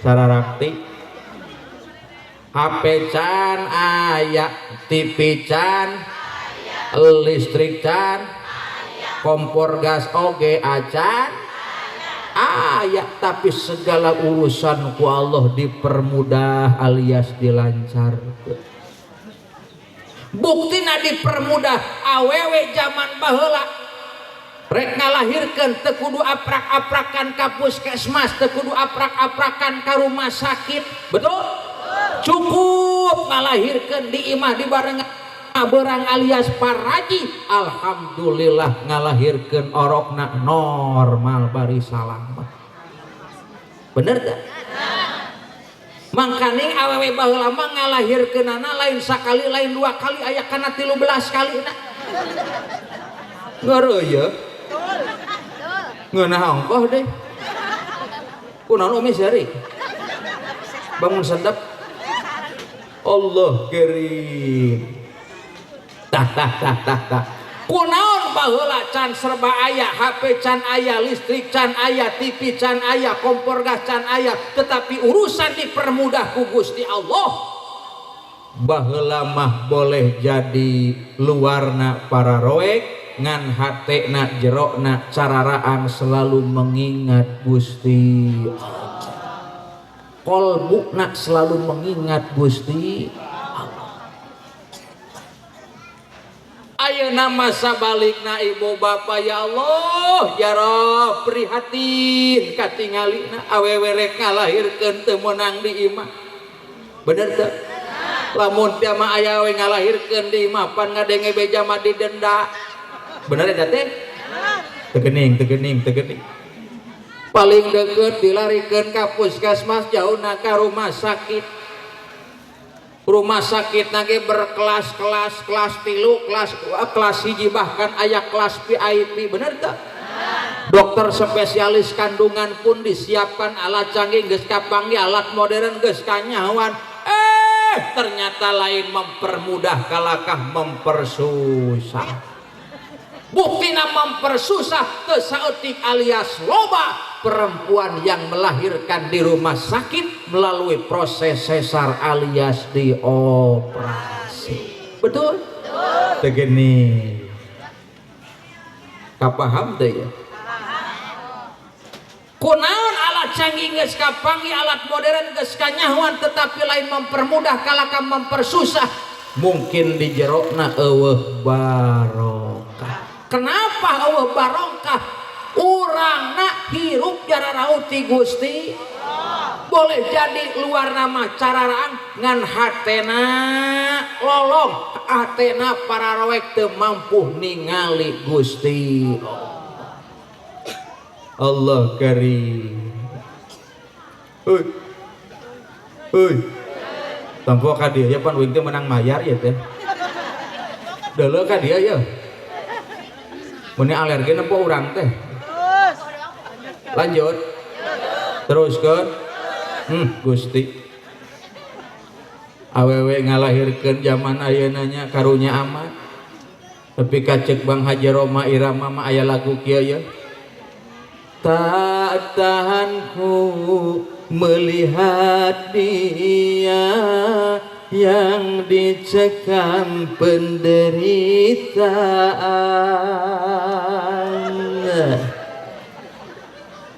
sararakti. HP can aya, TV can, listrik can, kompor gas oge acan aya, tapi segala urusan ku Allah dipermudah alias dilancarkan. Buktina dipermudah, awewe zaman baheula rek ngalahirkeun teu kudu aprak-aprakan ka puskesmas, teu kudu aprak-aprakan ka rumah sakit. Betul? Cukup ngalahirkeun di imah di bareng berang alias paraji, alhamdulillah ngalahirkeun orokna normal bari salamet. Bener tak? Mangkaning awewe baheula mah ngalahirkeunana lain sakali, lain dua kali, aya kana 13 kali na. Ngeureuyeuh ye. Ngeunah ongkoh deh. Kunaon umi seri? Bangun sedap. Allah kirim. Tah tah tah tah tah. Kunaon baheula can serba aya, HP can aya, listrik can aya, TV can aya, kompor gas can aya, tetapi urusan dipermudah ku Gusti Allah. Baheula mah boleh jadi luarna para roek ngan hatena jerokna cararaang selalu mengingat Gusti Allah. Kolbuna selalu mengingat Gusti Allah. Ayeuna masa balikna ibu bapak ya Allah ya Rob prihatin katingalina awewe rek ngalahirkeun teu meunang di imah. Bener teu? Lamun teu mah aya we ngalahirkeun di imah pan ngadenge beja mah didenda. Bener eta teh? Tegening tegening tegening. Paling deket dilarikeun ka puskesmas jauhna ka rumah sakit. Rumah sakit nage berkelas-kelas, kelas 3, kelas 1 bahkan aya kelas VIP, bener tak? Dokter spesialis kandungan pun disiapkan alat canggih geus kapanggih, alat modern geus kanyahoan. Ternyata lain mempermudah kalakah mempersusah. Buktina mempersusah teu saeutik alias loba perempuan yang melahirkan di rumah sakit melalui proses sesar alias dioperasi. Betul? Tegeni. Kapaham teh ya? Kunaon alat canggih geus kapanggih, alat modern geus kanyahoan, tetapi lain mempermudah kalakah mempersusah. Mungkin di jerokna eueuh barokah. Kenapa eueuh barokah? Urangna hirup jararau ti Gusti. Boleh jadi luar nama cararaan ngan hatena lolong, hatena para roek teu mampu ningali Gusti Allah karim. Heuy. Heuy. Tempo ka dieu ya pan uing teh menang mayar ya teh. Deuleu ka dieu ya. Mun alergi nempo urang teh. Lanjut. Teruskeun. Gusti. Awewe ngalahirkeun zaman ayeuna nya karunya amat. Tapi kacek Bang Haji Rhoma Irama mah aya lagu kieu ya. Tak tahanku melihat dia yang dicekam penderitaan.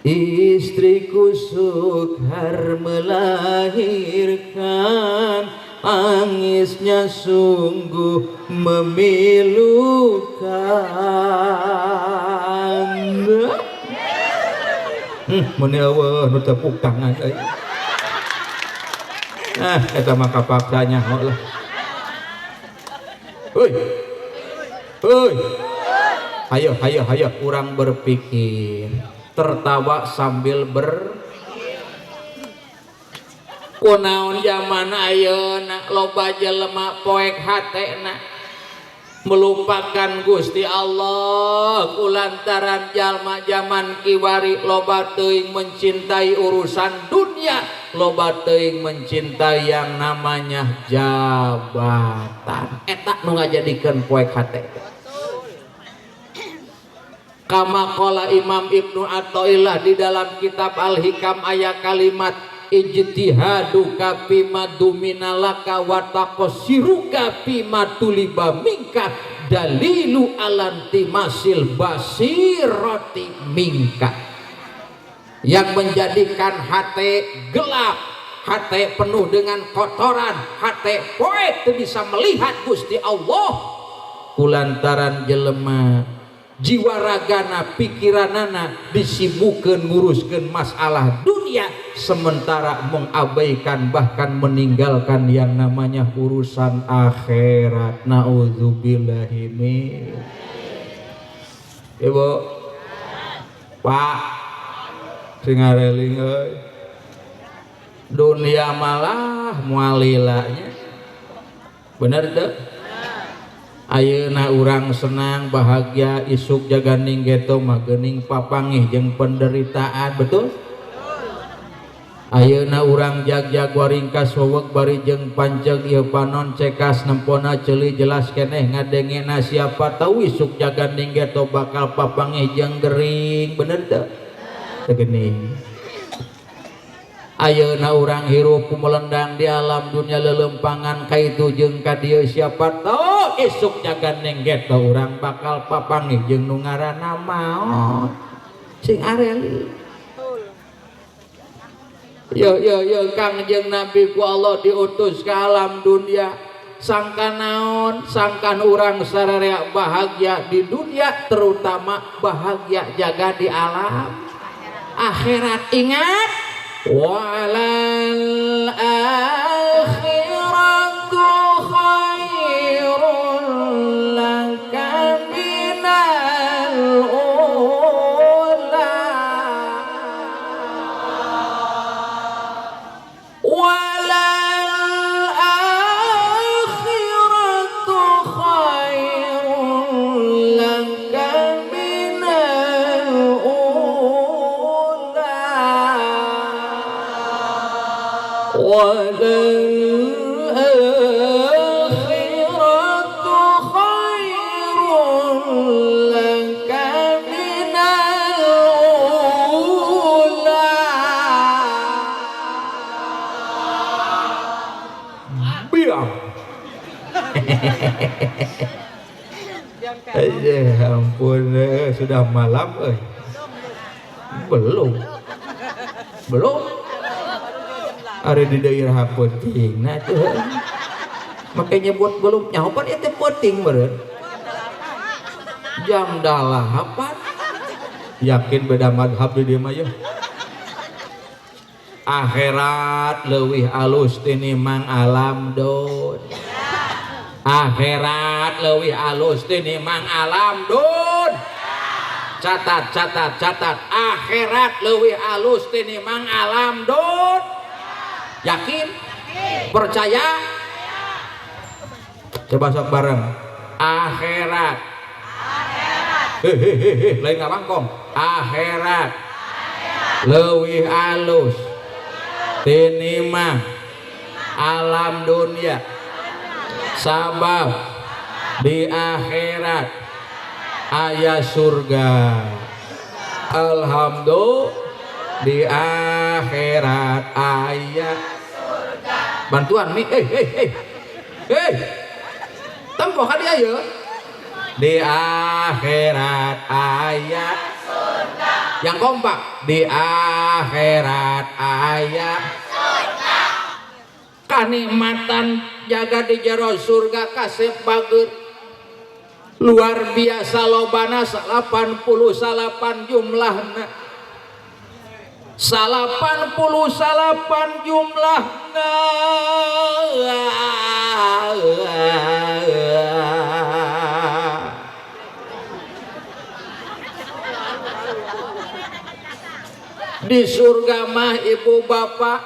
Istriku sukar melahirkan, angisnya sungguh memilukan. Mun eueuh nu tepuk tangan euy. Ah, eta mah kapaksa nyaho lah. Heuy. Heuy. Hayo hayo hayo urang berpikir, tertawa sambil ber kunaon zaman ayeuna loba jelema poek hatena melupakan Gusti Allah kulantaran jalma zaman kiwari loba teuing mencintai urusan dunia, loba teuing mencintai yang namanya jabatan. Eta nu ngajadikeun poek hate. Kama qala Imam Ibnu Athaillah di dalam kitab Al-Hikam aya kalimat ijtihaduka fima duminalaka wa taqsiruka fima tuliba minka dalilu alantimasil basirati minka. Yang menjadikan hati gelap, hati penuh dengan kotoran, hati poek teu bisa melihat Gusti Allah kulantaran jelema jiwa ragana pikiranana disibukeun nguruskeun masalah dunia sementara mengabaikan bahkan meninggalkan yang namanya urusan akhirat. Nauzubillahi min. Ibu, Pak, sing ngareling euy. Dunia malah mualilanya. Bener teu? Ayeuna urang senang bahagia isuk jaganing geto mah geuning papangih jeung penderitaan, betul? Ayeuna urang jag-jag waringkas wewek bari jeung panceg ieu panon cekas nempona ceuli jelas keneh ngadengena siapa tahu isuk jagan ninggeto bakal papangih jeung gering bener teu? Teu geuning. Ayeuna urang hirup kumelendang di alam dunia lelempangan kaitu jeung ka dieu siapa tahu isuk jagan ninggeto urang bakal papangih jeung nu ngaranna maot sing areli. Yo yo yo Kangjeng Nabi ku Allah diutus ke alam dunia sangka naon sangkan urang sararea bahagia di dunia terutama bahagia jaga di alam akhirat. Ingat walal akhiratu khairul laka minal ula walal akhiratu khairul laka minal ula walal akhiratu khairul laka minal ula. Biang. Ya ampun, sudah malam Belum. Belum. Ari di daerah penting nah tuh. Makanya nyebut belum nyahopan itu penting meureun. Jam 8. Yakin beda madhab di dieu mah yeuh. Akhirat leuwih alus tinimbang alam dun. Akhirat leuwih alus tinimbang alam dun. Catat catat catat, akhirat leuwih alus tinimbang alam dun. Yakin? Percaya? Coba sok bareng. Akhirat. Hehehe, lain ngawangkong. Akhirat leuwih alus tinimbang alam dunia. Sabab di akhirat aya surga. Alhamdulillah di akhirat aya surga. Bantuan mi, tempoh ka dieu ye. Di akhirat aya surga. Yang kompak, di akhirat aya surga. Kanikmatan jaga di jero surga kasep bager luar biasa lobana 89 jumlahna. 89 jumlahna. Di surga mah ibu bapak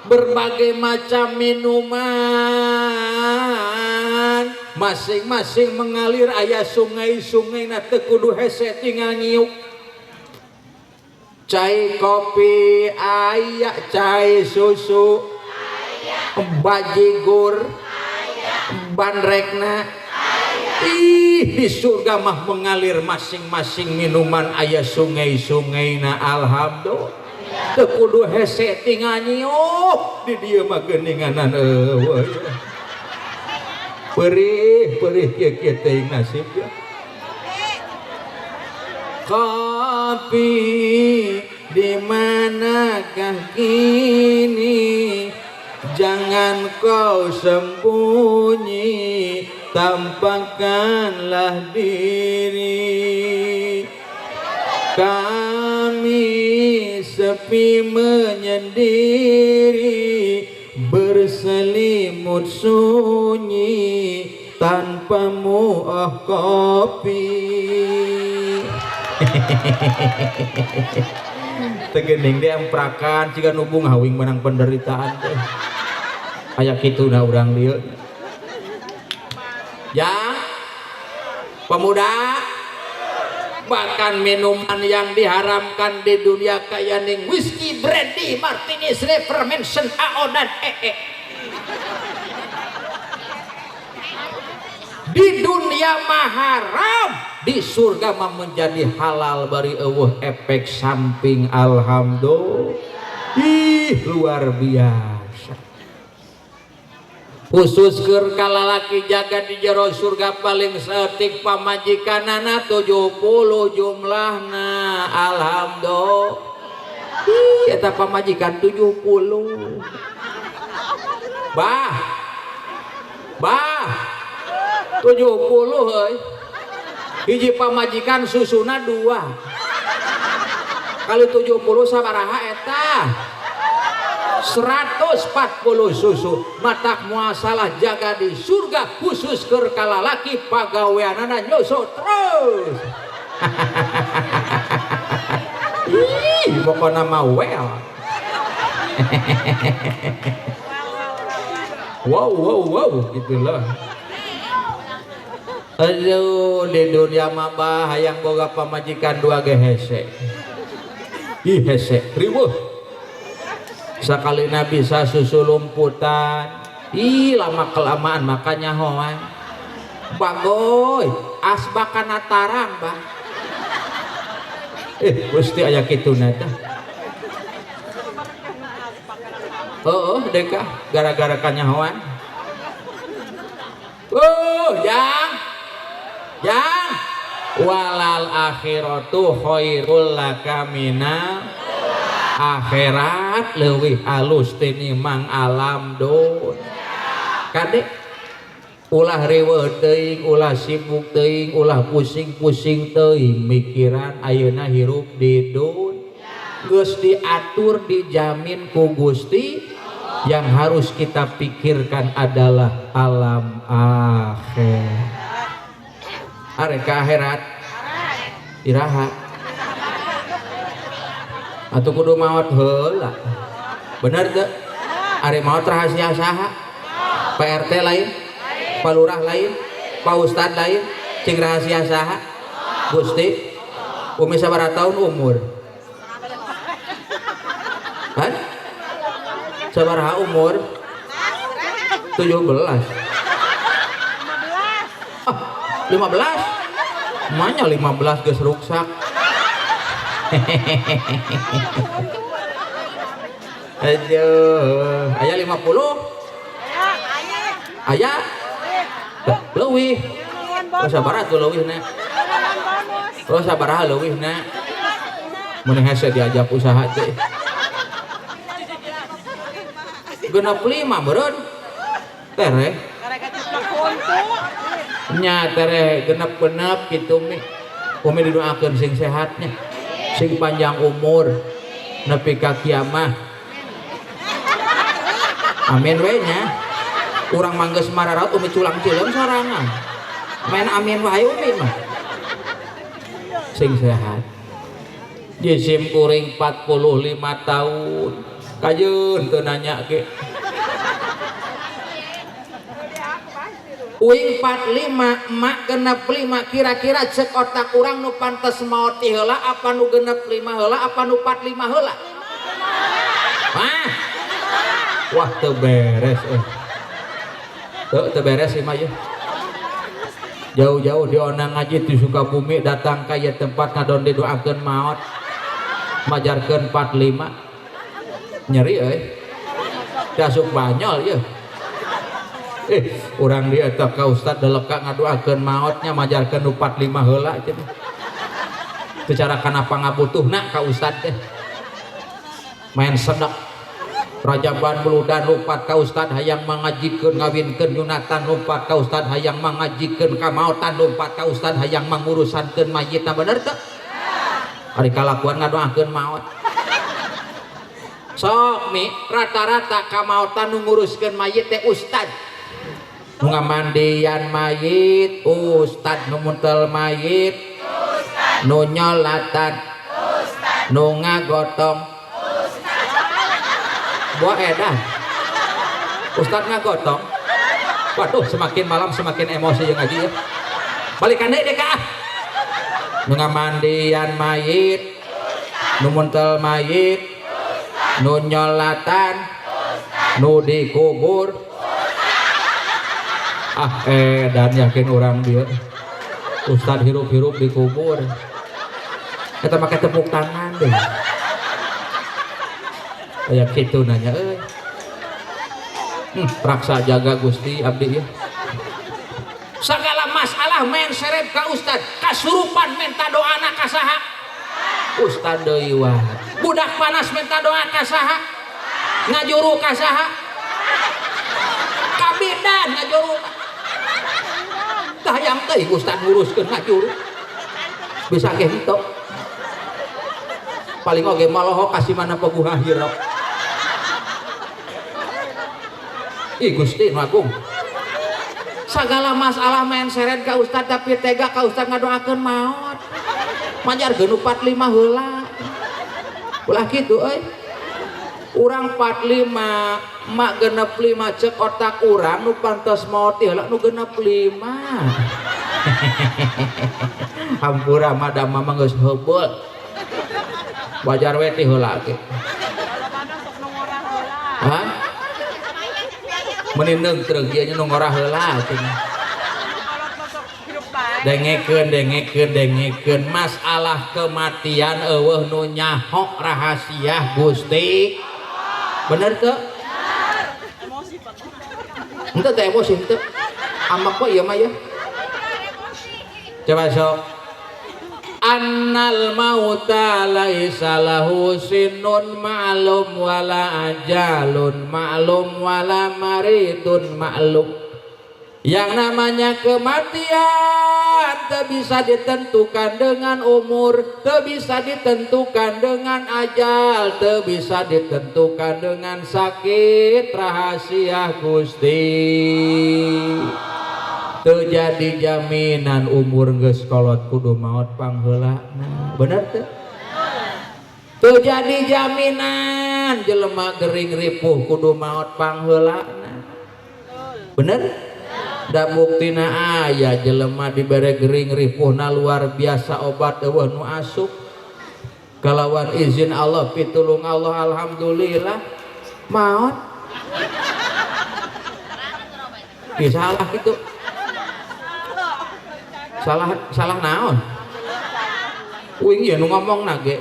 berbagai macam minuman, masing-masing mengalir aya sungai-sungai na teu kudu hese tinggal nyiuk. Cai kopi aya, cai susu aya, bajigur aya, bandrekna aya. Ih, di surga mah mengalir masing-masing minuman aya sungai-sungai na alhamdulillah. Teu kudu hese tinggal nyiuk di dieu mah geuninganan eueuh. Perih perih kieu-kieu teuing nasib ya. Kopi di manakah kini, jangan kau sembunyi, tampakkanlah diri. Kami sepi menyendiri, berselimut sunyi, tanpamu oh kopi. Tegening dia emprakan jika nubung hawing menang penderitaan teh. Aya kitu na urang dieu. Ya. Pemuda. Bahkan minuman yang diharamkan di dunia kayak ning whisky, brandy, martini, Mansion, AO dan EE. Di dunia mah haram, di surga mah menjadi halal bari eueuh efek samping. Alhamdulillah. Ih, luar biasa. Khusus keur kalalaki jaga di jero surga paling saeutik pamajikanana 70 jumlahna. Alhamdulillah. Ih, eta pamajikan 70. Bah. Bah. 70 euy. Hiji pamajikan susuna 2. Kali 70 sabaraha eta? 140 susu. Matak muasalah jaga di surga khusus keur kalalaki pagaweanana nyusu terus. Ih, pokona mah well. Wow wow wow gitu loh. Aduh, di dunia mah bah hayang boga pamajikan 2 ge hese. Ih hese, riweuh. Sakalina bisa susu lumputan. Ih, lama kelamaan makanya hoan. Bagoy, asbakana tarang, Bang. Gusti aya kituna teh. Oh, deka gara-gara kanyahoan. Oh, jang. Jang. Walal akhiratu khairul laka minal akhirat leuwih alus tinimbang alam dunya. Kade ulah riweuh teuing, ulah sibuk teuing, ulah pusing-pusing teuing mikiran ayeuna hirup di dunya. Geus diatur dijamin ku Gusti. Yang harus kita pikirkan adalah alam akhir. Arek ka akhirat iraha atuh kudu maot heula. Bener teu? Ari maot rahasia saha? Pak RT lain, Pak Lurah lain, Pak Ustad lain, cing rahasia saha? Gusti. Umi sabaraha tahun umur? Kan? Sabaraha umur? 17. Ah, 15? Manya 15 geus ruksak. Aduh, aya 50? Aya? Leuwih. Oh, sabaraha tuh leuwihna? Oh, sabaraha leuwihna? Mun hese diajak usaha teh. 65 meureun. Tereh. Nya tereh genep-genep kitu mi. Umi didoakeun sing sehatnya, sing panjang umur nepi ka kiamah. Amin we nya. Urang mah geus mararaut umi culang cileung sorangan. Main amin wae umi mah. Sing sehat. Jisim kuring 45 tahun. Kajeun teu nanya ge. Uing 45, emak genep 5, kira-kira cek otak urang nu pantes maot ti heula apa nu genep 5 heula apa nu 45 heula? Hah? Wah, teu beres eh. Teu beres ieu mah ye. Jauh-jauh di onang ngaji di Sukabumi datang ka ieu tempat ngadon didoakeun maot. Majarkeun 45. Nyeri euy. Asup banyol ieu. Urang dia eta ka ustad deleka ngadoakeun maotnya majarkeun nu 45 heula cenah. Secara kana pangabutuhna ka ustad teh. Main sedek. Rajaban buludan lompat ka ustad hayang mangajikeun ngawinkeun nyunatan lompat ka ustad hayang mangajikeun kamaotan lompat ka ustad hayang mangurusankeun mayitna bener teu? Ari kalakuan ngadoakeun maot. Sok mi rata-rata kamaotan nu nguruskeun mayit teh ustad. Nu ngamandian mayit ustad, nu muntel mayit ustad, nu nyolatan ustad, nu ngagotong ustad. Buah edan ustad ngagotong. Waduh, semakin malam semakin emosi yang ngaji ya. Balikan deui deh ka. Nu ngamandian mayit, nu muntel mayit, nu nyolatan, nu dikubur. Ah dan yakin orang dia ustad hirup-hirup dikubur. Eta make tepuk tangan deh. Kayak kitu nanya euy. Praksa jaga Gusti abdi ya. Segala masalah main serep ka ustad, kasurupan minta doana ka saha? Ustad deui wae. Budak panas minta doa ka saha? Ngajuru ka saha? Kabidan ngajuru. Hayang teh ustad nguruskeun ngajuru. Bisa ge henteu. Paling oge maloho kasih mana peguh hirap. Ih Gusti nu agung. Segala masalah main seret ka ustad tapi tega ka ustad ngadoakeun maot. Majarkeun nu 45 heula. Ulah kitu euy. Urang 45, mak genep 5 cek otak urang nu pantes maot teh heula nu genep 5. Hampura madam mama geus heubeul. Wajar we teh heula ge. Hah? Meni neungtreung ieu nya nu ngorah heula cenah. Dengekeun dengekeun dengekeun masalah kematian eueuh nu nyaho rahasia Gusti. Bener teu? Henteu teh emosi henteu. Amak kok ieu mah ya. Coba sok. Annal mauta laisa lahu sinun ma'lum wala ajalun ma'lum wala maridun ma'lum. Yang namanya kematian tak bisa ditentukan dengan umur, tak bisa ditentukan dengan ajal, tak bisa ditentukan dengan sakit, rahasia Gusti. Terjadi jaminan umur geus kolot kudu maot pangheulana. Bener teu? Terjadi jaminan jelema gering ripuh kudu maot pangheulana. Bener? Da buktina aya jelema dibere gering ripuhna luar biasa obat eueuh nu asup. Kalawan izin Allah pitulung Allah alhamdulillah maot. Ih, salah gitu. Salah naon? Uing ieu nu ngomong nage.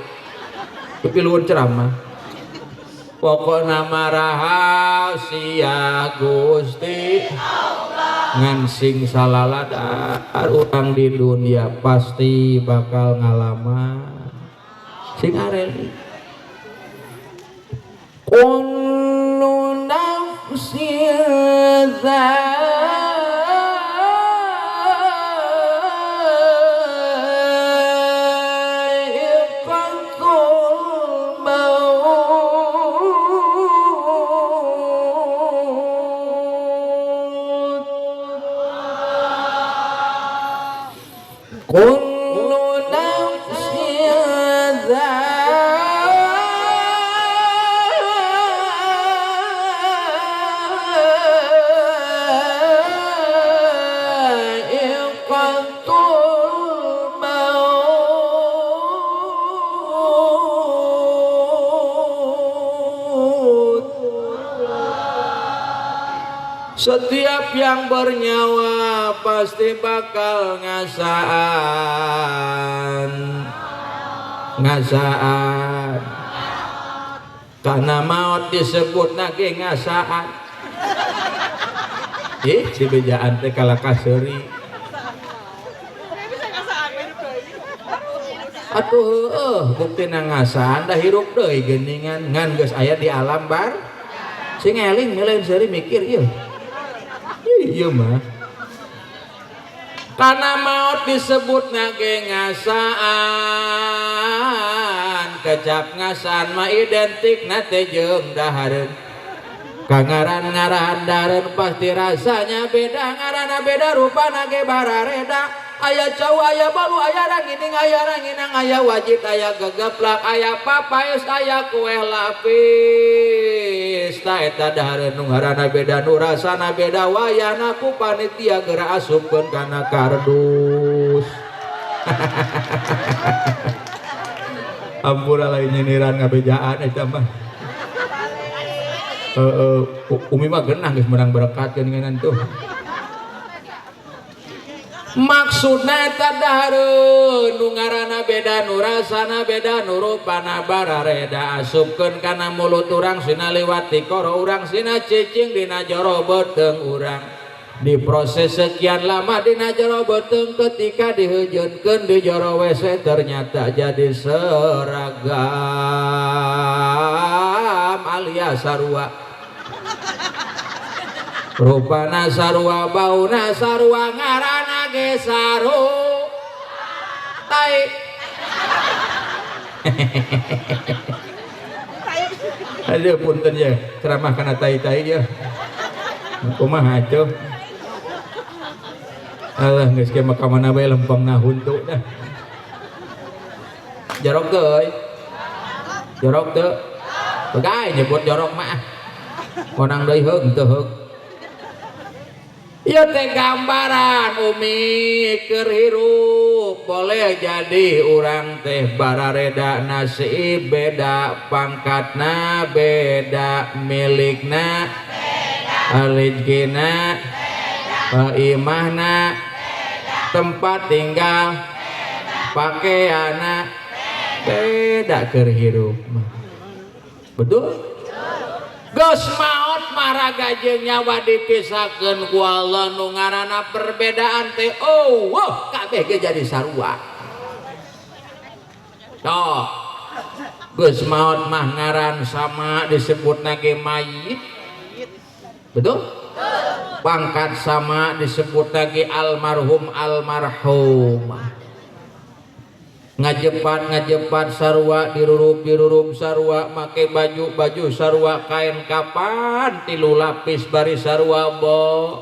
Pipiluhun ceramah. Pokona mah rahasia Gusti Allah. Ngan sing salaladar urang di dunia pasti bakal ngalaman. Sing areli. Kullu nafsin kullu nafsin dha'iqatul maut. Setiap yang bernyawa pasti bakal ngasaan. Ngasaan. Karena maut disebut nage ngasaan. Ih, si bejaan teh kalah kaseuri. Atuh heueuh buktina ngasaan da hirup deui geuningan ngan geus aya di alam bar. Sing eling lain seuri mikir ieu. Iya mah. Karena maut disebut nage ngasaan, kecap ngasaan mah identik nate jeung dahareun. Kangaran ngarahan dahareun pasti rasanya beda, ngarana beda rupana ge barareda. Aya cau, aya balu, aya rangining, aya ranginang, aya wajit, aya gegeplak, aya papayus, aya kue lapis. Ta eta dahareun nu ngaranna beda, nu rasana beda, wayahna ku panitia geura asupkeun kana kardus. Ampura lain nyiniran ngabejaan eta mah. Heeh, umi mah genah geus menang berkat geuningan tuh. Maksudna eta dahareun nu ngaranna beda nu rasana beda nu rupana barareda asupkeun kana mulut urang sina liwat tikoro urang sina cicing dina jero beuteung urang diproses sekian lama dina jero beuteung ketika diheujeunkeun di jero WC ternyata jadi seragam alias sarua rupana sarua bauna sarua ngaranna ge saru tai. Aduh punten ya ceramah kana tai-tai ya kumaha atuh alah geus ke mah ka mana bae lempengna huntu dah jorok teu euy jorok teu begai nyebut jorok mah konang deui heug teu heug. Ieu teh gambaran umi keur hirup boleh jadi urang teh barareda nasib beda pangkatna beda milikna beda rezekina beda imahna beda tempat tinggal beda pakaianna beda keur hirup mah. Betul? Geus maot maraga jeung nyawa dipisahkeun ku Allah nu ngaranna perbedaan teh oh wah kabeh ge jadi sarua. Toh geus maot mah ngaran sama disebutna ge mayit. Betul? Pangkat sama disebutna ge almarhum almarhumah. Ngajepat sarua dirurup sarua make baju sarua kain kapan 3 lapis bari sarua bo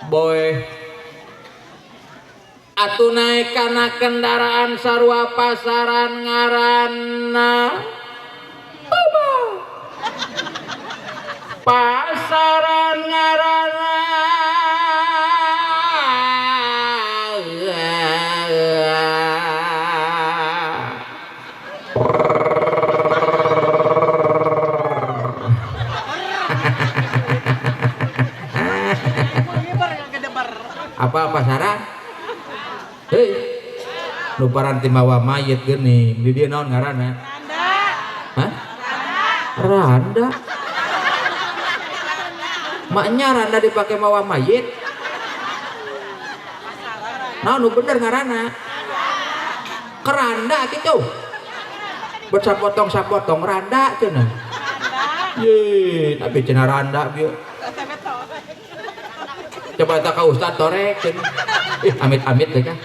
boe atuh naik kana kendaraan sarua pasaran ngaranna baba pasaran ngaranna apa pasaran? Hei, nu paranti mawa mayit geuning, di dieu naon ngaranna? Randa. Hah? Randa. Maknya randa dipake mawa mayit? Naon nu bener ngaranna? Keranda kitu. Bersapotong-sapotong randa cenah. Ye, tapi cenah randa bieu. Coba tak ka ustad torek cenah. Ih, amit-amit teh kan.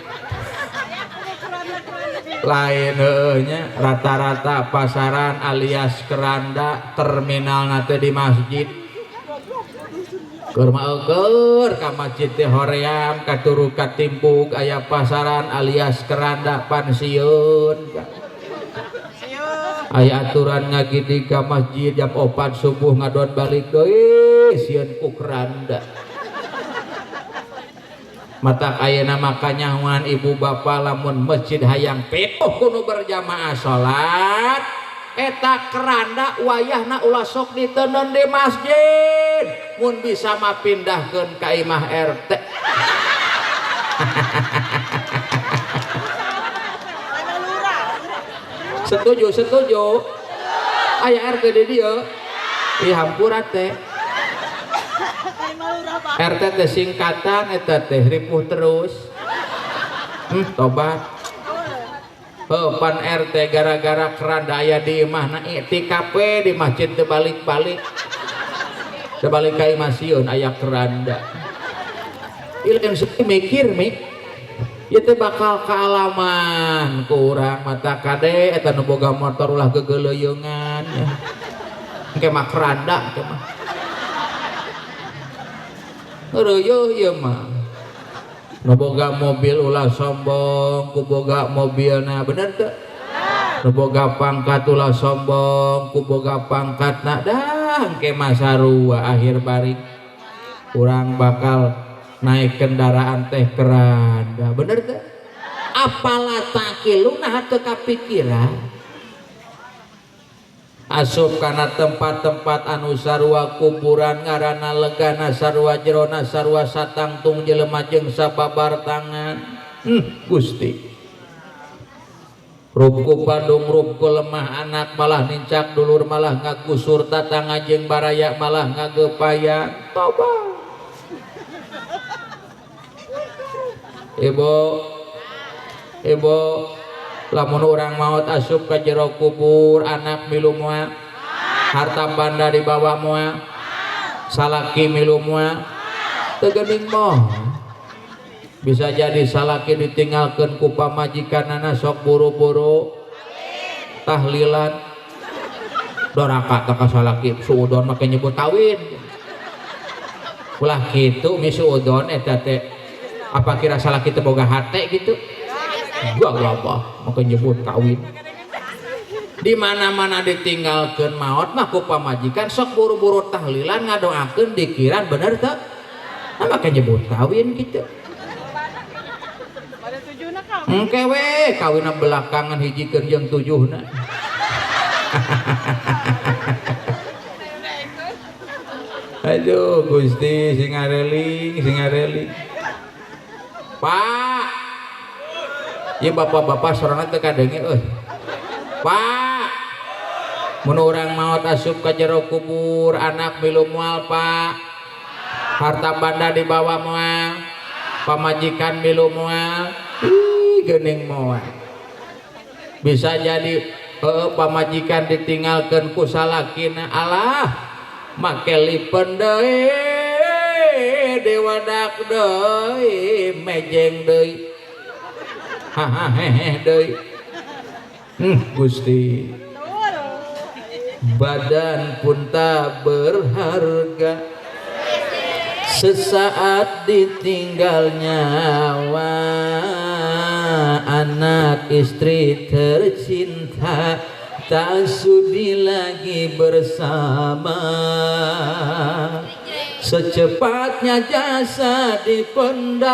Lain heueuh nya rata-rata pasaran alias keranda terminal teh di masjid. Keur mah eueur ka masjid teh hoream katuru katimpuk aya pasaran alias keranda pansieun. Aya aturan ngagidig ka masjid jam 4 subuh ngadon balik deui sieun ku keranda. Mata ayeuna makanyahoan ibu bapa lamun masjid hayang pituh kudu berjamaah salat eta keranda wayahna ulah sok diteundeun di masjid mun bisa mah pindahkeun ka imah RT. Setuju setuju aya RT di dieu ih hampura teh RT teh singkatan eta teh ripuh terus. Tobat. Heuh pan RT gara-gara keranda aya di imahna iktikaf we di masjid teu balik-balik. Teu balik ka imah sieun aya keranda. Ieu mikir mi. Ieu teh bakal kaalaman ku urang mata kade eta nu boga motor ulah gegeleuyeungan. Engke mah keranda engke mah. Reueuh ieu mah. Nu boga mobil ulah sombong, ku boga mobilna, bener teu? Nu boga pangkat ulah sombong, ku boga pangkatna dah engke mah sarua akhir bari. Urang bakal naik kendaraan teh keranda, bener teu? Apala taqiluna teu kapikiran. Asup kana tempat-tempat anu sarua kuburan ngaranna legana sarua jerona sarua satangtung jelema jeung sababar tangan. Gusti. Rupku Bandung rupku lemah anak malah nincak dulur malah ngagusur tatangga jeung baraya malah ngagepaya. Toba. Ibu, ibu, lamun urang maot asup ka jero kubur anak milu moal, harta banda dibawa moal, salaki milu moal, teu geuning moal. Bisa jadi salaki ditinggalkeun ku pamajikanana sok buru-buru tahlilan. Doraka ka salaki suudon make nyebut kawin. Ulah kitu mi suudon eta teh. Apa kira salaki teh boga hate gitu? Gua apa make nyebut kawin. Di mana-mana ditinggalkeun maot mah ku pamajikan sok buru-buru tahlilan ngadoakeun dikiran bener teu? Nah, make nyebut kawin gitu. Engke we kawinna belakangan hijikeun jeung tujuhna. Aduh Gusti sing ngareling, sing ngareling. Pak. Ieu bapak-bapak sorangan teu kadenge euy. Pak. Mun urang maot asup ka jero kubur anak milu moal Pak. Harta banda dibawa moal. Pamajikan milu moal. Ih geuning moal. Bisa jadi pamajikan ditinggalkeun ku salakina alah make lipen deui dewadak deui mejeng deui hahaha deui. Gusti badan pun tak berharga sesaat ditinggal nyawa, anak istri tercinta tak sudi lagi bersama. Secepatnya jasa dipendam,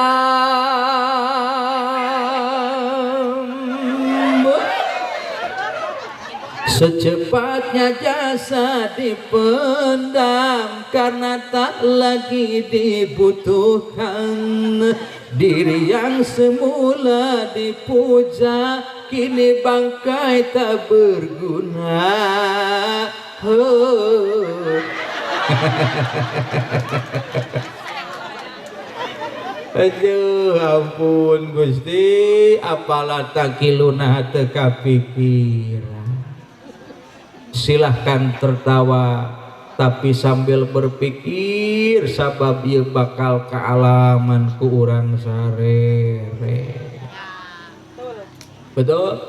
secepatnya jasa dipendam karena tak lagi dibutuhkan. Diri yang semula dipuja kini bangkai tak berguna. Oh. Aduh ampun Gusti, apalah takiluna teu kapikiran. Silahkan tertawa tapi sambil berpikir sabab ieu bakal kaalaman ku urang sarere. Betul?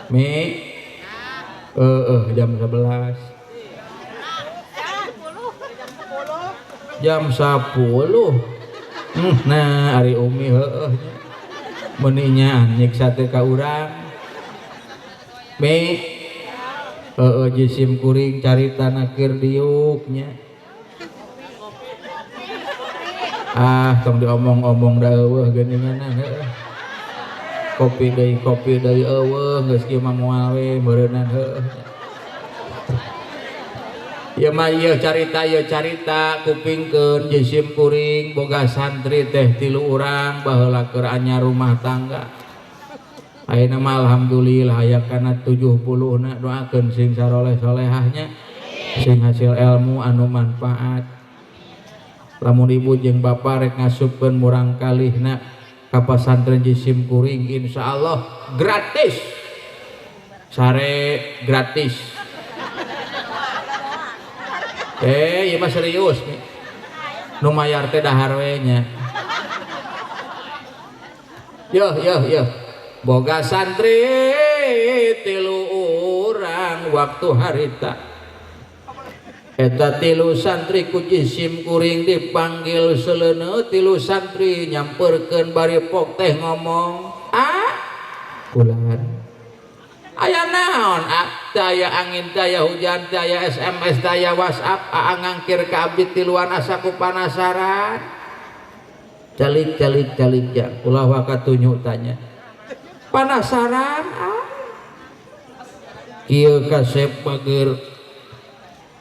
Mi? Jam 11. Jam 10. Nah ari Umi heueuh nya. Meuni nya nyiksa teh ka urang. Mi? Jisim kuring carita nakir diuknya. Ah tong diomong-omong da eueuh geuningan heueuh. Kopi deui eueuh geus kieu mah moal we meureunnan heueuh. Ieu mah ieu carita kupingkeun jisim kuring boga santri teh 3 urang baheula keur anyar rumah tangga. Ayeuna mah alhamdulillah aya kana 70 na doakeun sing saroleh solehahnya sing hasil ilmu anu manfaat. Lamun ibu jeung bapa rek ngasupkeun murang kalihna ka pasantren jisim kuring insyaallah gratis. Sare gratis. Ieu mah serius nih. Nu mayar teh dahar we nya. Yo yo yo. Boga santri 3 urang waktu harita. Eta 3 santri ku jisim kuring dipanggil seleuneu 3 santri nyamperkeun bari pok teh ngomong, "Ah, kulan. Aya naon? Ah, teu aya angin, teu aya hujan, teu aya SMS, teu aya WhatsApp, aa ngangkir ka abdi tiluan asa ku panasaran." Calik calik calik ya, ulah waka tunjuk tanya. Penasaran ah. Kieu kasep bager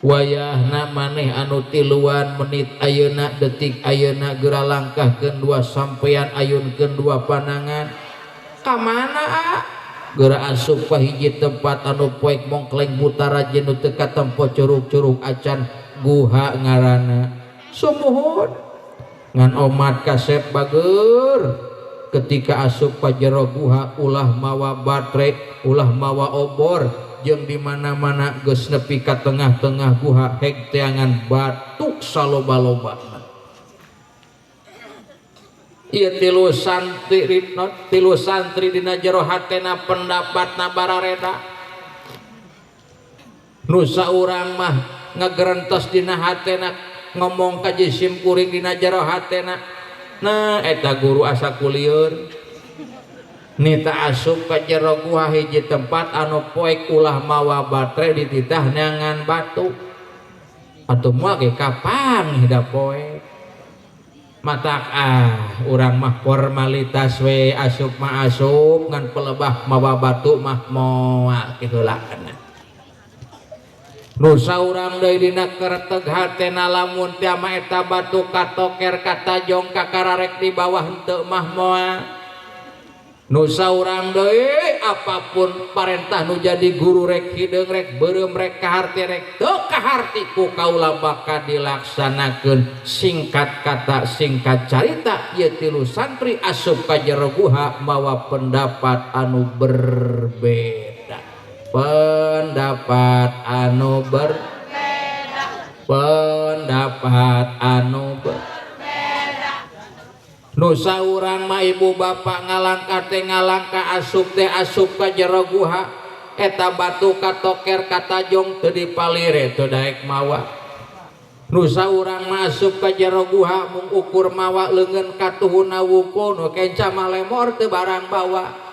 wayahna maneh anu tiluan menit ayeuna detik ayeuna geura langkahkeun dua sampean ayunkeun dua panangan ka mana ah? Geura asup ka hiji tempat anu poek mongkleng buta rajin nu teu katempo curug-curug acan guha ngaranna sumuhun ngan omat kasep bager ketika asup ka jero guha ulah mawa baterai ulah mawa obor jeung di mana-mana geus nepi ka tengah-tengah guha heg teangan batu saloba-lobana. Ieu tilu santri dina jero hatena pendapatna barareda. Nu saurang mah ngagerentos dina hatena ngomong ka jisim kuring dina jero hatena. Nah eta guru asa kulieun nita asup ka jero guha hiji tempat anu poek ulah mawa baterai dititah neangan batu atuh moal ge kapan hida poek matak ah urang mah formalitas we asup mah asup ngan pelebah mawa batu mah moal kiheulakeun. Nu saurang deui dina kereteg hatena lamun teh mah eta batu katoker katajong kakararek di bawah henteu mah moal. Nu saurang deui apapun parentah nu jadi guru rek hideung rek beureum rek kaharti rek teu kaharti ku kaula bakal dilaksanakeun. Singkat kata singkat carita ieu tilu santri asup ka jero guha mawa pendapat anu berbeda. Pendapat anu berbeda. Pendapat anu berbeda. Nu saurang mah ibu bapak ngalangkah teh ngalangkah asup teh asup ka jero guha eta batu katoker katajong teu dipalire teu daek mawa. Nu saurang mah asup ka jero guha mung ukur mawa leungeun katuhuna wungkul nu kenca mah lemor teu barang bawa.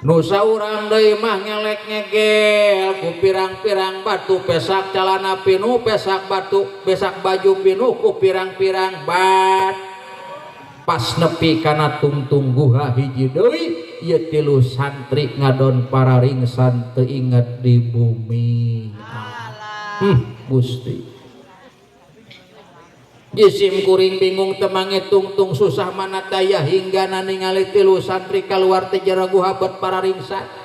Nu saurang deui mah ngelek ngegel ku pirang-pirang batu pesak calana pinuh pesak batu besak baju pinuh ku pirang-pirang bat. Pas nepi kana tungtung guha hiji deui ieu tilu santri ngadon pararingsan teu inget di bumi. Gusti. Jisim kuring bingung temange tungtung susah mana daya hingga ningali tilu santri kaluar ti jero guha bet pararingsan.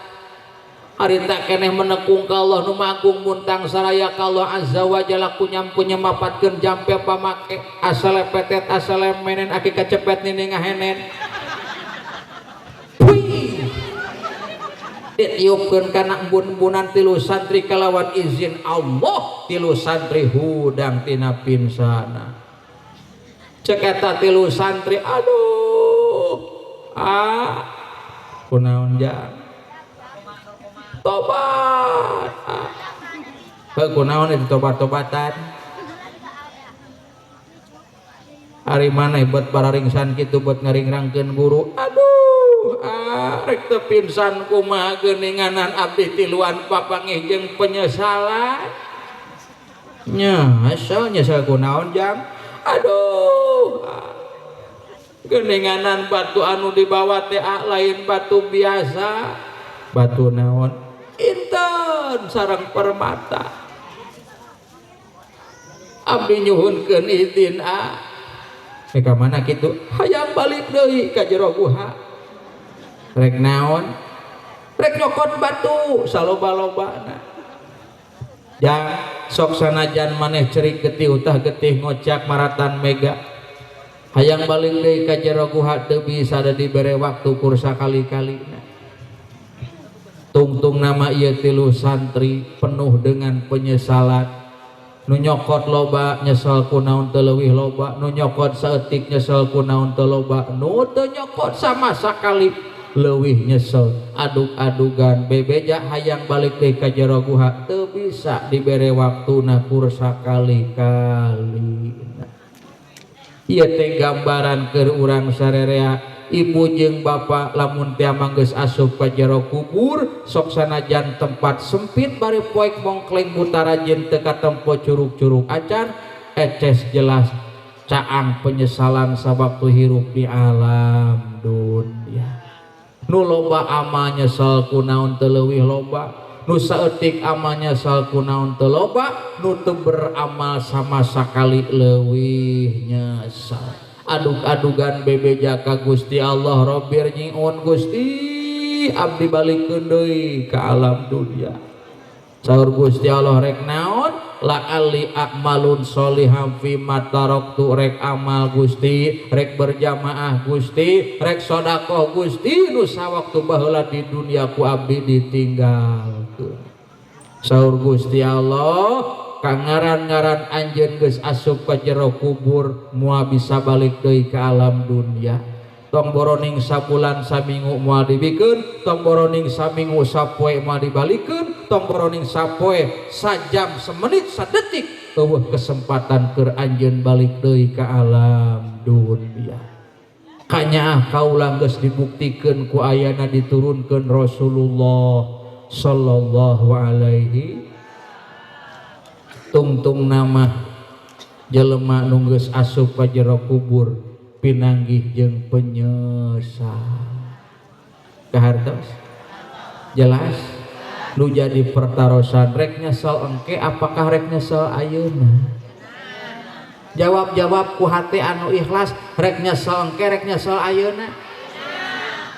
Harita keneh menekung ka Allah nu magung muntang saraya ka Allah azza wa jalla kunyam-kunyam mapatkeun jampe pamake asale petet asale menen aki kacepet nini ngahenen. Wih. Ditiupkeun kana embun-embunan tilu santri kalawan izin Allah tilu santri hudang tina pinsana. Cek eta tilu santri aduh ah kunaon jang tobat ah. Heuh kunaon itu tobat-tobatan ari maneh buat pararingsan kitu buat ngaringrangkeun guru aduh ah rek teu pingsan kumaha geuninganan abdi tiluan papanggih jeung penyesalan nya asal nyesel kunaon jang aduh ah. Geuninganan batu anu dibawa teh lain batu biasa batu naon inten sareng permata abdi nyuhunkeun izin ah ka mana kitu hayang balik deui ka jero guha rek naon rek nyokot batu saloba-lobana jang sok sanajan maneh cerik getih utah getih ngocak maratan mega hayang balik deui ka jero guha teu bisa da dibere waktu kur sakali-kalina tungtung nama ieu tilu santri penuh dengan penyesalan. Nu nyokot loba nyesel kunaon teu leuwih loba, nu nyokot saeutik nyesel kunaon teu loba, nu teu nyokot sama sakali leuwih nyesel. Adug-adugan bebeja hayang balik deui ka jero guha teu bisa dibere waktuna kur sakali-kalina. Ieu teh gambaran keur urang sarerea ibu jeung bapak lamun teh geus asup ka jero kubur sok sanajan tempat sempit bari poek mongkleng buta rajin teu katempo curug-curug acan eces jelas caang penyesalan sawaktu hirup di alam dunia. Nu loba amal nyesel kunaon teu leuwih loba, nu saeutik amal nyesel kunaon teu loba, nu teu beramal sama sakali leuwih nyesel. Adug-adugan bebeja ka Gusti Allah, Robbirji'un, Gusti abdi balikeun deui ka alam dunia. Saur Gusti Allah, rek naon? La'alli a'malun sholiham fi ma taraktu, rek amal Gusti, rek berjamaah Gusti, rek sodakoh Gusti, nu sawaktu baheula di dunia ku abdi ditinggalkeun. Saur Gusti Allah, kangaran-ngaran anjeun geus asup ka jero kubur, moal bisa balik deui ka alam dunia. Tong boroning sabulan saminggu moal dibikeun, tong boroning saminggu sapoe moal dibalikeun, tong boroning sapoe sajam semenit sadetik eueuh kesempatan keur anjeun balik deui ka alam dunia. Kanyaah kaula geus dibuktikeun ku ayana diturunkeun Rasulullah sallallahu alaihi. Tungtung nama jelema nu geus asup ka jero kubur pinanggih jeung penyesal. Kahartos jelas nu jadi pertarosan, rek nyesel engke apakah rek nyesel ayeuna? Jawab-jawab ku hati anu ikhlas, rek nyesel engke, rek nyesel ayeuna?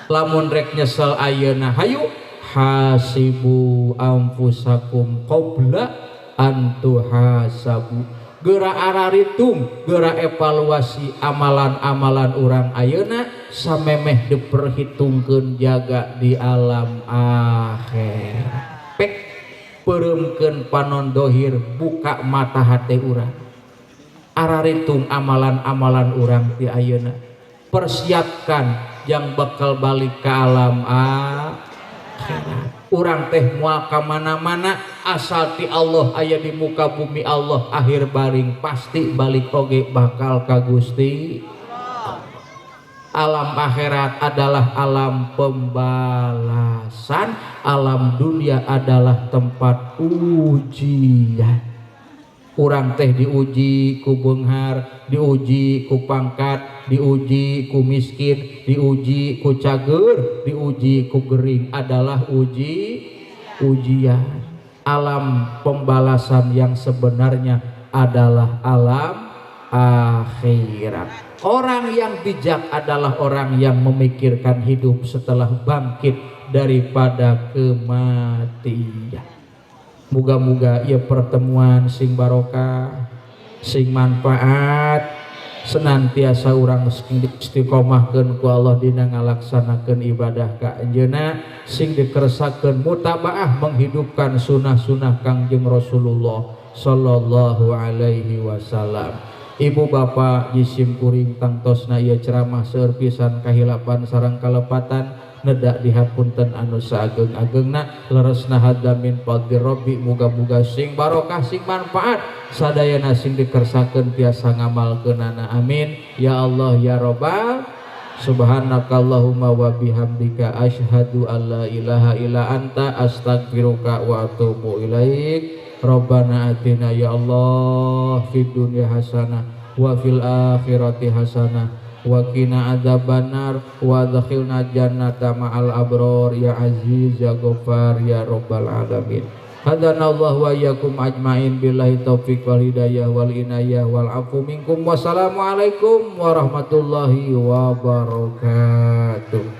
Lamun rek nyesel ayeuna, hayu hasibu anfusakum qabla an tuhasabu. Geura araritung, geura evaluasi amalan-amalan urang ayeuna samemeh diperhitungkeun jaga di alam akhir. Pek peureumkeun panon dohir, buka mata hati urang, araritung amalan-amalan urang di ayeuna, persiapkan yang bakal balik ke alam akhirat. Urang teh moal ka mana-mana asal ti Allah aya di muka bumi Allah, akhir baring pasti balik oge bakal ka Gusti. Alam akhirat adalah alam pembalasan, alam dunia adalah tempat ujian. Urang teh diuji ku beunghar, diuji ku pangkat, diuji ku miskin, diuji ku cager, diuji ku gering, adalah ujian. Alam pembalasan yang sebenarnya adalah alam akhirat. Orang yang bijak adalah orang yang memikirkan hidup setelah bangkit daripada kematian. Muga-muga ya pertemuan sing barokah, sing manfaat, senantiasa urang sing istiqomahkeun ku Allah dina ngalaksanakeun ibadah ka anjeunna, sing dikersakeun mutabaah menghidupkan sunah-sunah Kangjeng Rasulullah sallallahu alaihi wasallam. Ibu bapak jisim kuring, tangtosna ieu ceramah seueur pisan kahilapan sareng kalepatan, nedak dihapunten anu saageng-agengna. Leresna hadza min fadli rabbi. Muga-muga sing barokah, sing manfaat, sadayana sing dikersakeun tiasa ngamalkeunana. Amin ya Allah ya Rabbal. Subhanakallahumma wa bihamdika, asyhadu an la ilaha illa anta, astaghfiruka wa atubu ilaik. Rabbana atina ya Allah fid dunya hasanah wa fil akhirati hasanah wa qina adzabannar wa adkhilna jannata ma'al abror ya aziz ya ghaffar ya rabbal alamin. Hadanallahu wa iyyakum ajmain, billahi taufik wal hidayah wal inayah wal afu minkum. Wassalamualaikum warahmatullahi wabarakatuh.